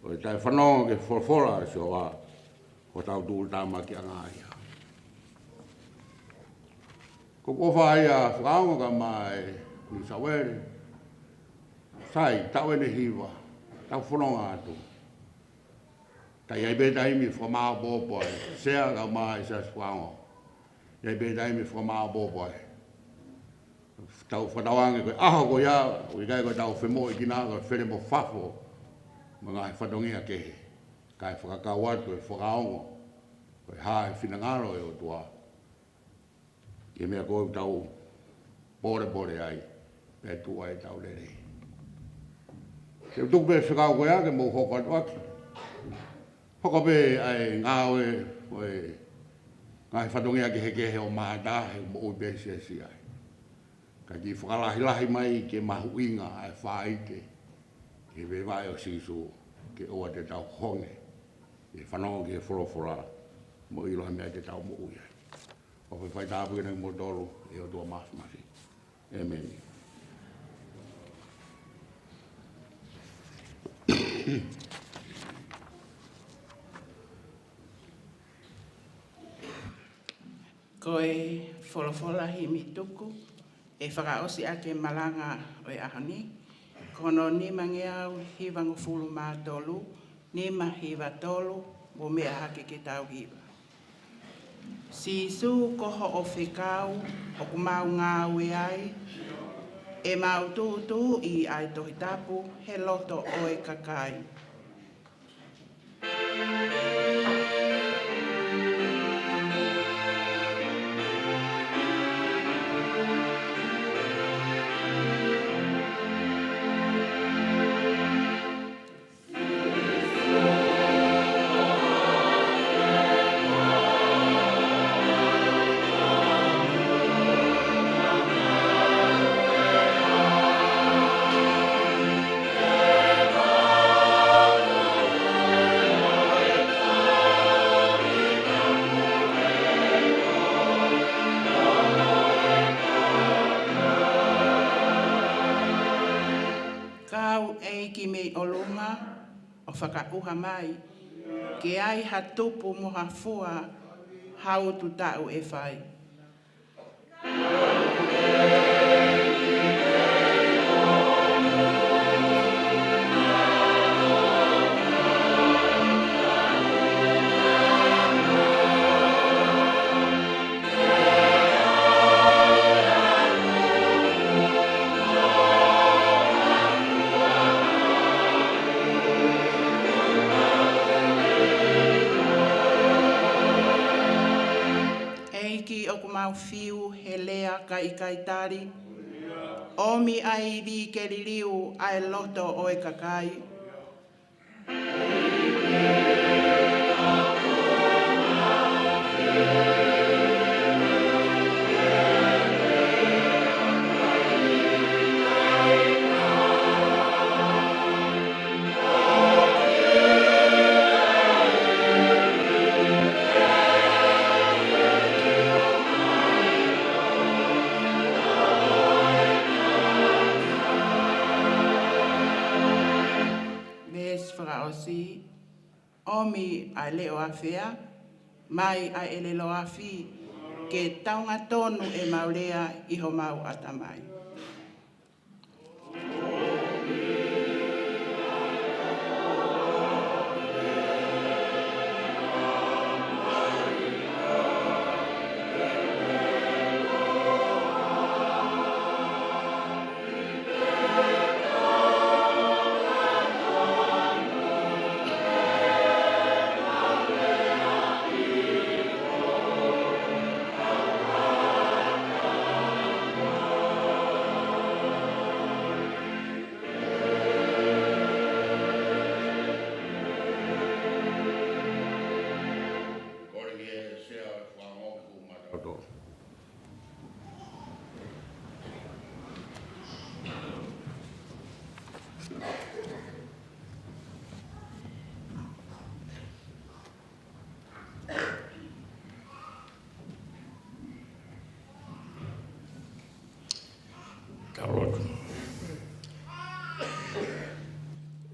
ʻo e taʻefanongo ki he folofola ʻa Sihova, ko hotau tuʻutāmakiʻanga ia. Ko e ʻofa ia fakaongo kae ʻumaʻā e Niu Sauele. Sai, taʻu ʻeni ʻe hiva, tau fononga atu. Ka ʻi ai pē taimi fakamāʻopoʻopo ai, Sea kae ʻumaʻā e Siasi fakaongo. ʻI ai pē taimi fakamāʻopoʻopo ai. Tau fakatauange ko e ʻaho ko ia, ʻoku ʻikai ko ʻetau femoʻuekina, ko e fele mo fafo mo e ngaahi fatongia kehe. Kae fakakau atu e fakaongo, ko e hā e finangalo ʻo e ʻOtua. ʻI he meʻa ko ē ʻoku tau pōlepole ai, pea tuʻu ai ʻetau lelei. Te u tuku pē fekau ko ia ke mou hoko atu ʻaki. Hoko pē ʻa e ngāue ʻo e ngaahi fatongia kehekehe ʻo Mātā he moʻui pē siasi ai. Ka kiʻi fakalahilahi mai ke mahuʻinga ʻa e faʻite ki he veʻe vaʻe ʻo Sīsū, ke ʻoua te tau honge ʻi he fanongo ki he folofola mo ʻilo ha meʻa te tau moʻui ai. ʻOfa ke fai tāpuekina kimoutolu ʻe he ʻOtua Māfimafi. ʻĒmeni. Ko e folofola himi tuku ʻe fakaʻosi ʻaki e malanga ʻo e ʻaho ni, ko hono nimangeau hivangofulu mā tolu, nima hiva tolu, mou meʻa hake ke tau hiva. Sīsū, ko hoʻo fekau ʻoku mau ngāue ai, ʻe mau tūtuuʻi ʻa e Tohi Tapu he loto ʻo e kakai. Kau ʻEiki mei ʻolunga, ʻo fakaʻuha mai, ke ai ha tupu mo ha fua, ha utu taʻu ʻe fai. ʻEiki, ʻoku mau fiu he lea ka ʻikai tali, ʻomi ʻa e ivi ke liliu ʻa e loto ʻo e kakai. Veesi fakaʻosi, ʻomi ʻa e leʻo afea, mai ʻa e ʻelelo afi, ke taunga tonu ʻemau lea ʻi homau ʻatamai.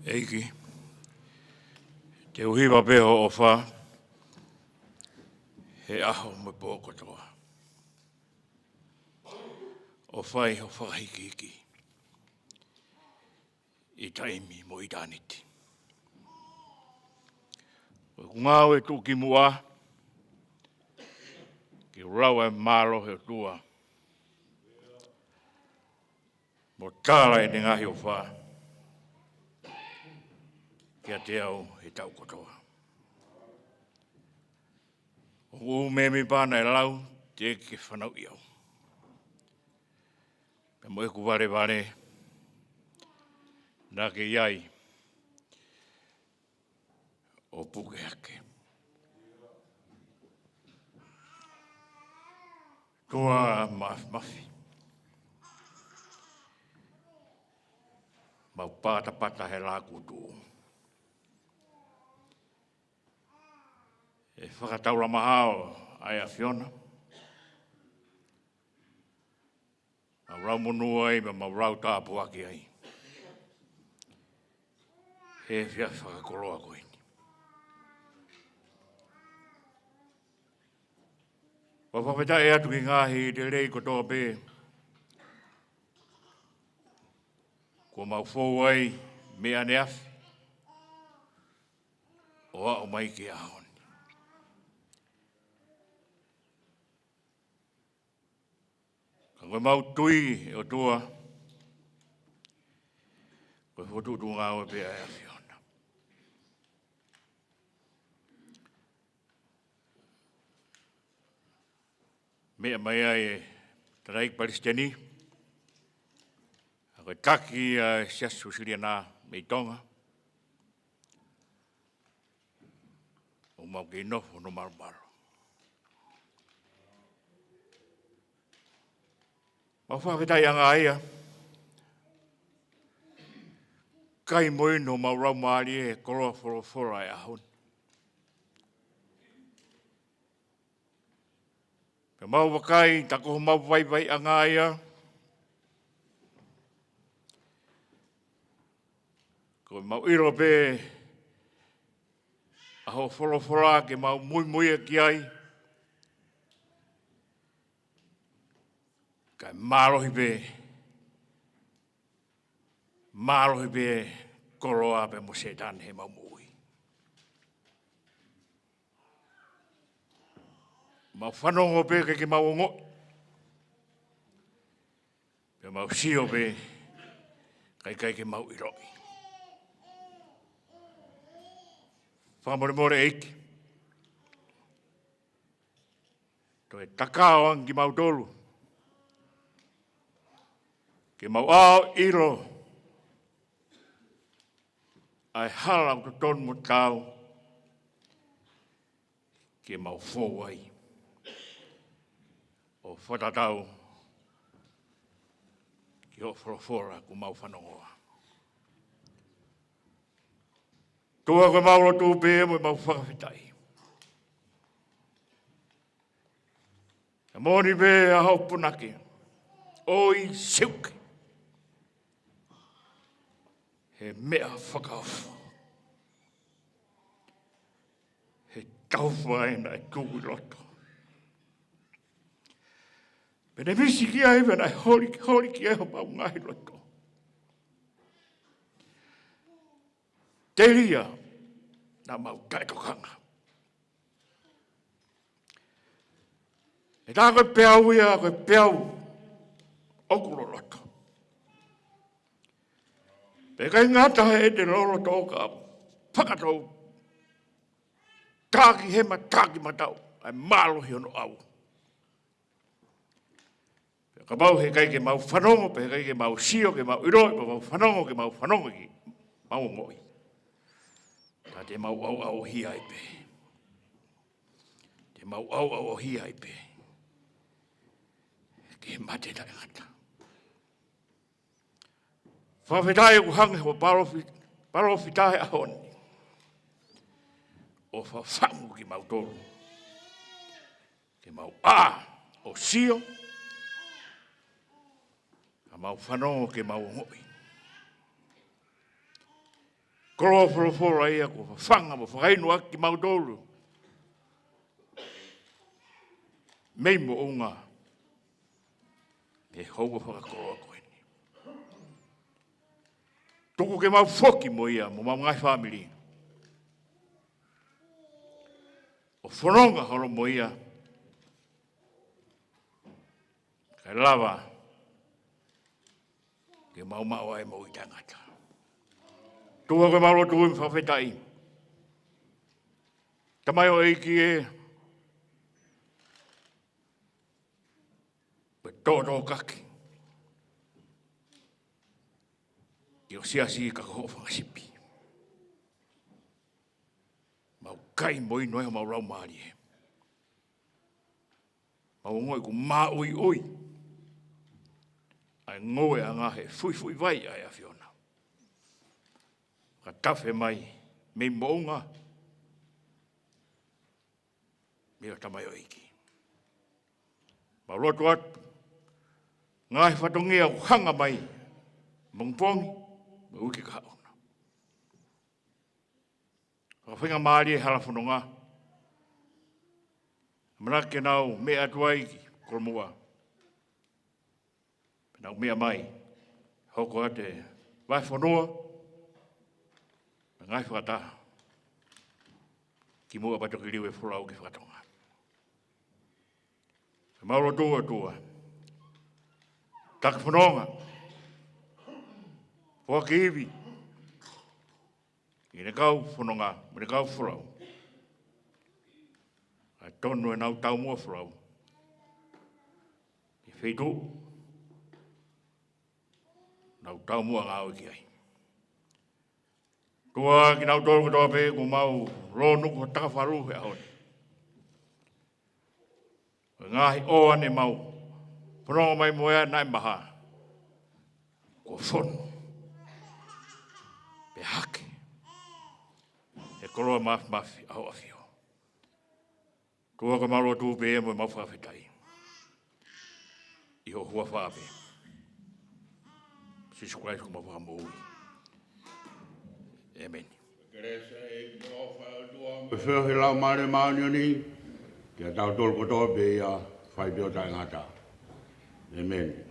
ʻEiki, te u hiva pē hoʻo ʻofa he ʻaho mo e pō kotoa. ʻOfa ʻi hoʻo fakahikihiki ʻi taimi mo ʻitāniti. Ko ʻeku ngāue tuʻukimuʻa ke u lau e mālohi ʻo e ʻOtua mo tala ʻene ngaahi ʻofa kiate au he taʻu kotoa. ʻOku ou mēmipa naʻe lau teʻeki ke fanauʻi au, pea mo ʻeku valevale naʻa ke ʻi ai ʻo puke hake. ʻOtua Māfimafi, mau patapata he laku tuʻu. ʻE fakataulama hao ʻa e ʻAfiona, mau lau monū ai, pea mau lau tāpuaki ai he efiafi fakakoloa ko eni. Mau fakafetaʻi atu ki he ngaahi lelei kotoa pē kuo mau fou ai mei ʻaneafi ʻo aʻu mai ki he ʻaho ni. Ka ko ʻemau tui, ʻe ʻOtua, ko e fokotuʻutuʻu ngāue pē ʻa e ʻAfiona. Meʻa mai ai e tangataʻeiki palesiteni, ʻa ia ko e taki ʻa e Siasi Uēsiliana mei Tonga, ʻoku mau kei nofo hono malumalu. Mau fakafetaʻi ange ia, kai mo inu homau laumālie he koloa folofola ʻo e ʻaho ni. Pea mau vakai, tā ko homau vaivaiʻanga ia, ko ʻemau ʻilo pē ʻa hoʻo folofola ke mau muimui ki ai, kae mālohi pē, mālohi pē koloa pea mo Sētane heʻemau moʻui. Mau fanongo pē kae ʻikai ke mau ongoʻi, pea mau sio pē kae ʻikai ke mau ʻiloʻi. Fakamolemole ʻEiki, toe takao ange kimautolu ke mau ʻilo ʻa e hala ʻoku totonu mo taau ke mau fou ai ʻo fakatatau ki hoʻo folofola kuo mau fanongoa. ʻOtua, ko ʻemau lotu pē mo ʻemau fakafetaʻi, ʻa e moʻoni pē ʻa hoʻo punake ʻo ʻi Siuke he meʻa fakaofo, he taufa ē naʻe tuʻu ʻi loto. Pea ne misi ki ai, pea naʻe holi, holi ki ai homau ngaahi loto. Telia naʻa mau taʻetokanga. ʻE tā ko e peau ia, ko e peau ʻoku loloto. Pea ʻikai ngata heʻene loloto ka fakatou, taki hema, taki mataʻu, ʻa e mālohi hono ʻau. Pea kapau heʻikai ke mau fanongo, pea heʻikai ke mau sio ke mau ʻilo, pea mau fanongo ke mau fanongo ke mau ongoʻi, tā te mau ʻauʻauhia ai pē. Te mau ʻauʻauhia ai pē ki he mate taʻengata. Fakafetaʻi ʻoku hanga ʻe hoʻo palofi-, palōfita he ʻaho ni ʻo fafangu kimautolu ke mau ʻā ʻo sio, ka mau fanongo ke mau ongoʻi. Folofola ia kuo fafanga mo fakainu ʻaki kimautolu mei moʻunga he houa fakakoloa ko eni. Tuku ke mau foki mo ia mo mau ngaahi fāmili ʻo fononga holo mo ia, kae lava ke mau maʻu ai moʻui taʻengata. ʻOtua, ko ʻemau lotu mo e fakafetaʻi. Tamaioʻeiki ē, ko e toʻotoʻo kaki ki ho siasi ka ko hoʻo fanga sipi. Mau kai mo inu ai homau laumālie. Mau ongoʻi ʻoku maʻuiʻui ʻa e ngoueʻanga he fuifui vai ʻa e ʻAfiona. Fakatafe mai mei moʻunga, mei ho tamaioʻeiki. Mau lotu atu, ngaahi fatongia ʻoku hanga mai, mo e pongipongi, mo e uike kahaʻu na. Fakafaingamālie hala fononga. ʻAmanaki ke nau meʻa atu ai ki Kolomuʻa. Pea nau meʻa mai, hoko atu e vahefonua, mo e ngaahi fakataha, kimuʻa pea toki liliu e folau ki faka-Tonga. Mau lotu, ʻOtua, taki fononga, foaki ivi ʻi heʻene kau fononga mo ʻene kau folau. Kae tonu ʻenau taumuʻa folau ʻi he feituʻu ʻoku nau taumuʻa ngāue ki ai. ʻOtua, kinautolu kotoa pē kuo mau lōnuku ha takafalu he ʻaho ni, ko e ngaahi ʻoa ne mau fononga mai mo ia naʻe maha, kuo fonu pea hake he koloa māfimafi ʻa ho ʻAfio. ʻOtua, ko ʻemau lotu pē mo ʻemau fakafetaʻi ʻi ho huafa pē, Sīsū Kalaisi ko homau Fakamoʻui. ʻĒmeni. Kelesi ʻa e ʻOtua, mo e feohi ʻa e Laumālie Māʻoniʻoni, kia tautolu kotoa pē ia, fai pē ʻo taʻengata. ʻĒmeni.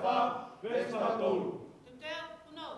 Fā, veesi taha tolu. Te teu, uno.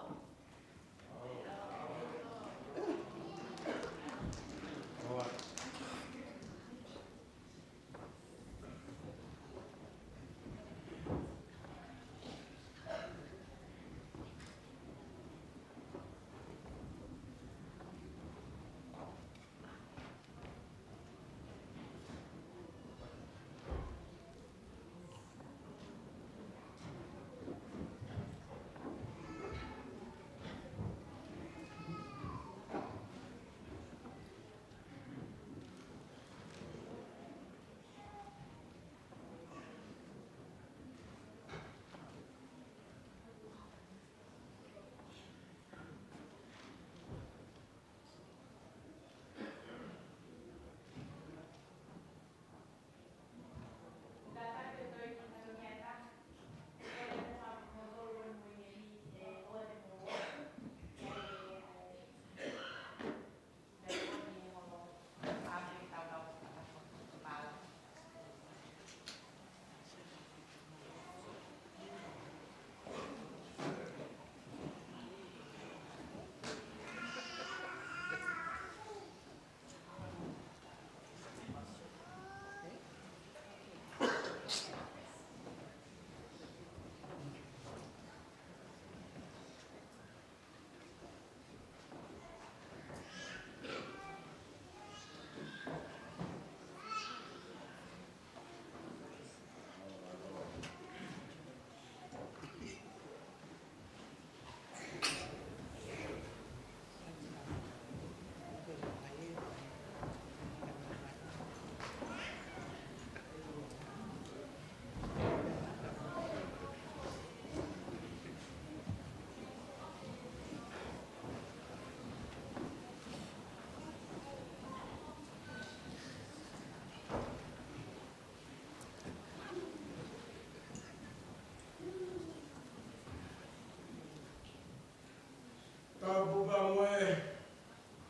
Tapu pea mo e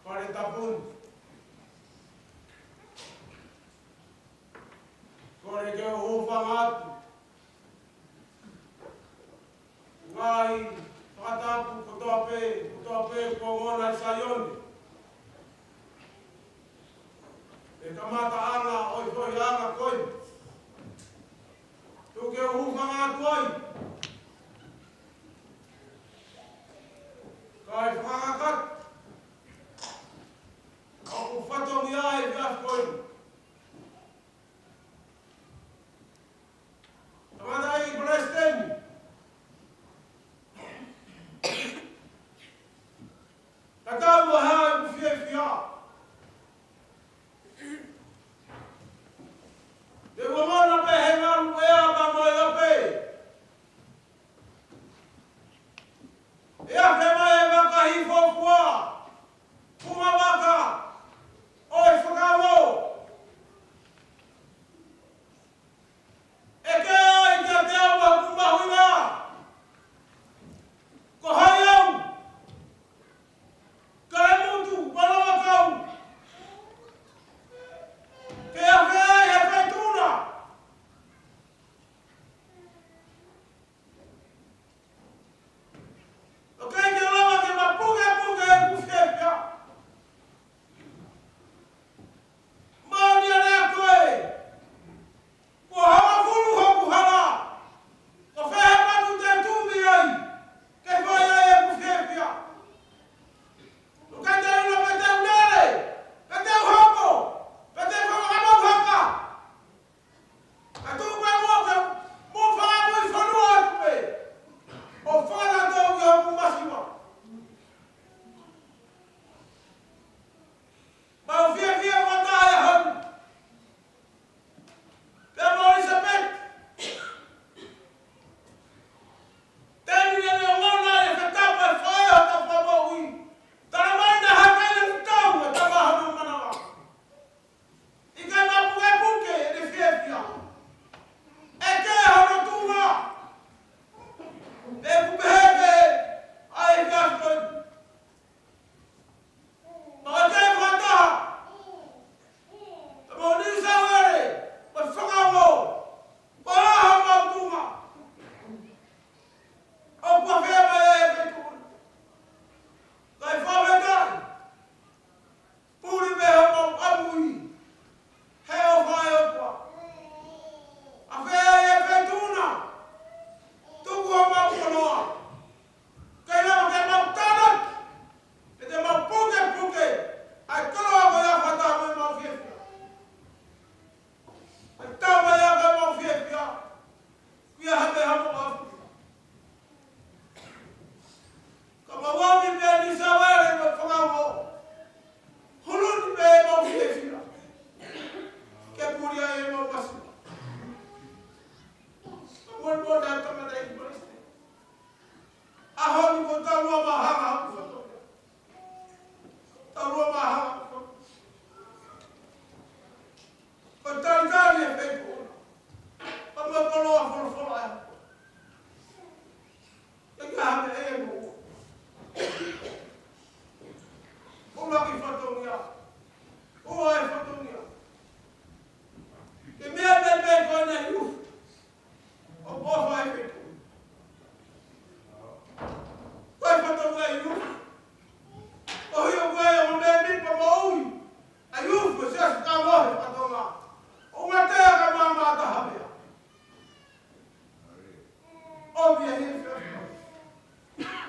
fale tapu ni. Kole ke u hūfanga atu. Ngaahi fakatapu kotoa pē, kotoa pē ko e ongona ʻi Saione. ʻE kamataʻanga ʻo e foʻi anga ko ē. Tuku ke u hūfanga atu ai. Kae fakakakato ʻoku fatongia ai e efiafi ko eni. Tangataʻeiki Palesiteni. Tatau mo e hā ʻeku fiefia. Te u ongona pē he ngaluʻea pea mo e ope.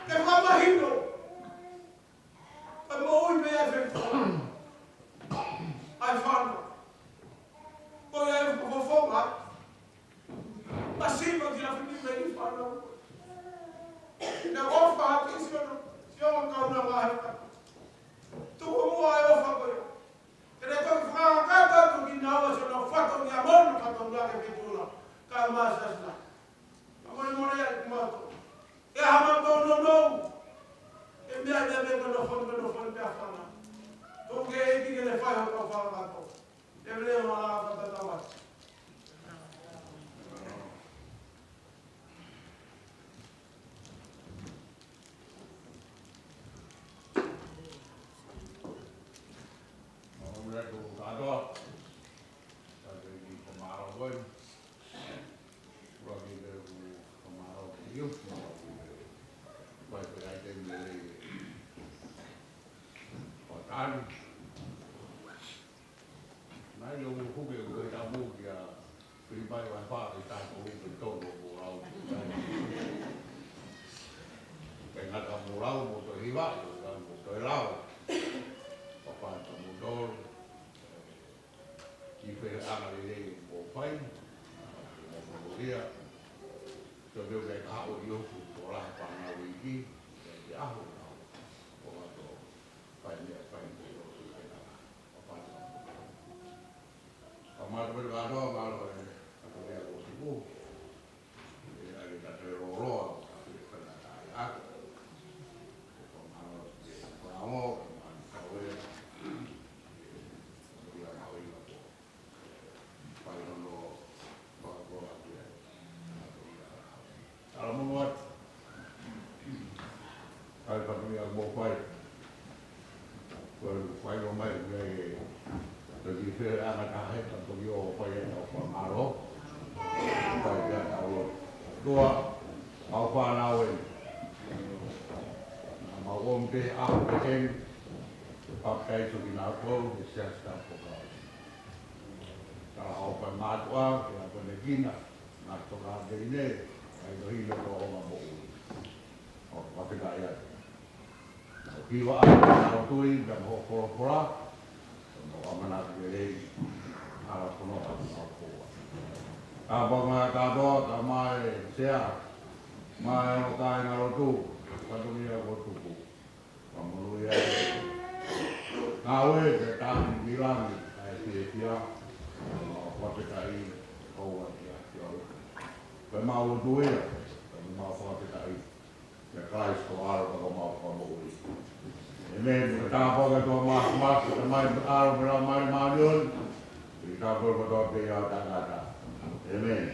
Ke fakamahino. Ka moʻui pē ʻa e fefine. ʻA e fānau. Ko ia e fofonga. Masiva ki he fefine mo e fānau. Naʻe ʻofa ʻa Kalaisi ʻo ne sio ki he kaunanga ʻa e fānau. Tuku muʻa e ʻofa ko ia. Ke ne toki fakakakato atu kinaua ʻi hono fatongia mo hono fatongia ke fetula. Ka masasla. Ka molemole ai kimautolu. ʻE hā mautolu nounou. ʻE meʻa ia me ka nofo, ka nofo pē ʻa e fānau. Tuku ke ʻEiki ke ne fai hoʻo kau fakakakato. ʻE mele ma la ka tatau atu. Mālō e kau kātoa. Kātoa ki he mālō koe. Ua ki he kau mālō ki he ʻufu. Ua ki he kai te mele. Ua tani. Naʻe ʻi ai ʻo huke ko e tamu kia Filipai ʻo e fā ke taha ko upe tono ko lau. Ke ngata mo lau mo toe hiva, mo toe lau. Papa ta mo dol. Ki he feʻanga lelei mo fai. Mo mo ia. Toe ke ka haʻo ʻi ʻoku ko la pa na wiki. Ke aho na. Ko ma to. Fai meʻa fai mo lau. Ka mālō e kātoa, mālō e kātoa ia ko tuku. ʻE ai ka te loloa, ka te whakataʻi atu. Ko mālō e whakaongo, ko mālō e kau e. Ko ia mau i lako. Fai hono whakakoa atu e. Tala monu atu. Kai patu ia mo fai. Ko e fai o mai, ia e. Toki fe anga tahe, ka toki o fai e tau whangaro. Fai ia tau o. Tua, au whanau e. Nā mau om te aho te en. Papitaiso ki nā kou, e sea sta poka. Tala au whai mātua, ke a kone kina. Nā toka te ine, ai no hilo ko o ma mo ui. ʻO fakafetaʻi atu. ʻO kiwa atu, ʻo tui, ka mo folofola, ʻo mo amana ki lelei, ala kono atu ʻo koa. Ka pa ngā kātoa, ka mai sea, mai o kai ngā lotu, ka tumi a ko tuku. Ka monūʻia e ngāue ke tāki ki langi ʻa e fiefia, ʻo fakafetaʻi, ʻo ua ki a ki a uku. Ko e mau lotu ia, ko e mau fakafetaʻi, kia Kalaisi ko ʻAlo ka ko mau Fakamoʻui. ʻĒmeni. Ko e tāpuaki ʻa e ʻOtua Māfimafi, ko e ʻAlo mo e Laumālie Māʻoniʻoni, ke tau kole kotoa pē ʻi he ʻao taʻengata. ʻĒmeni.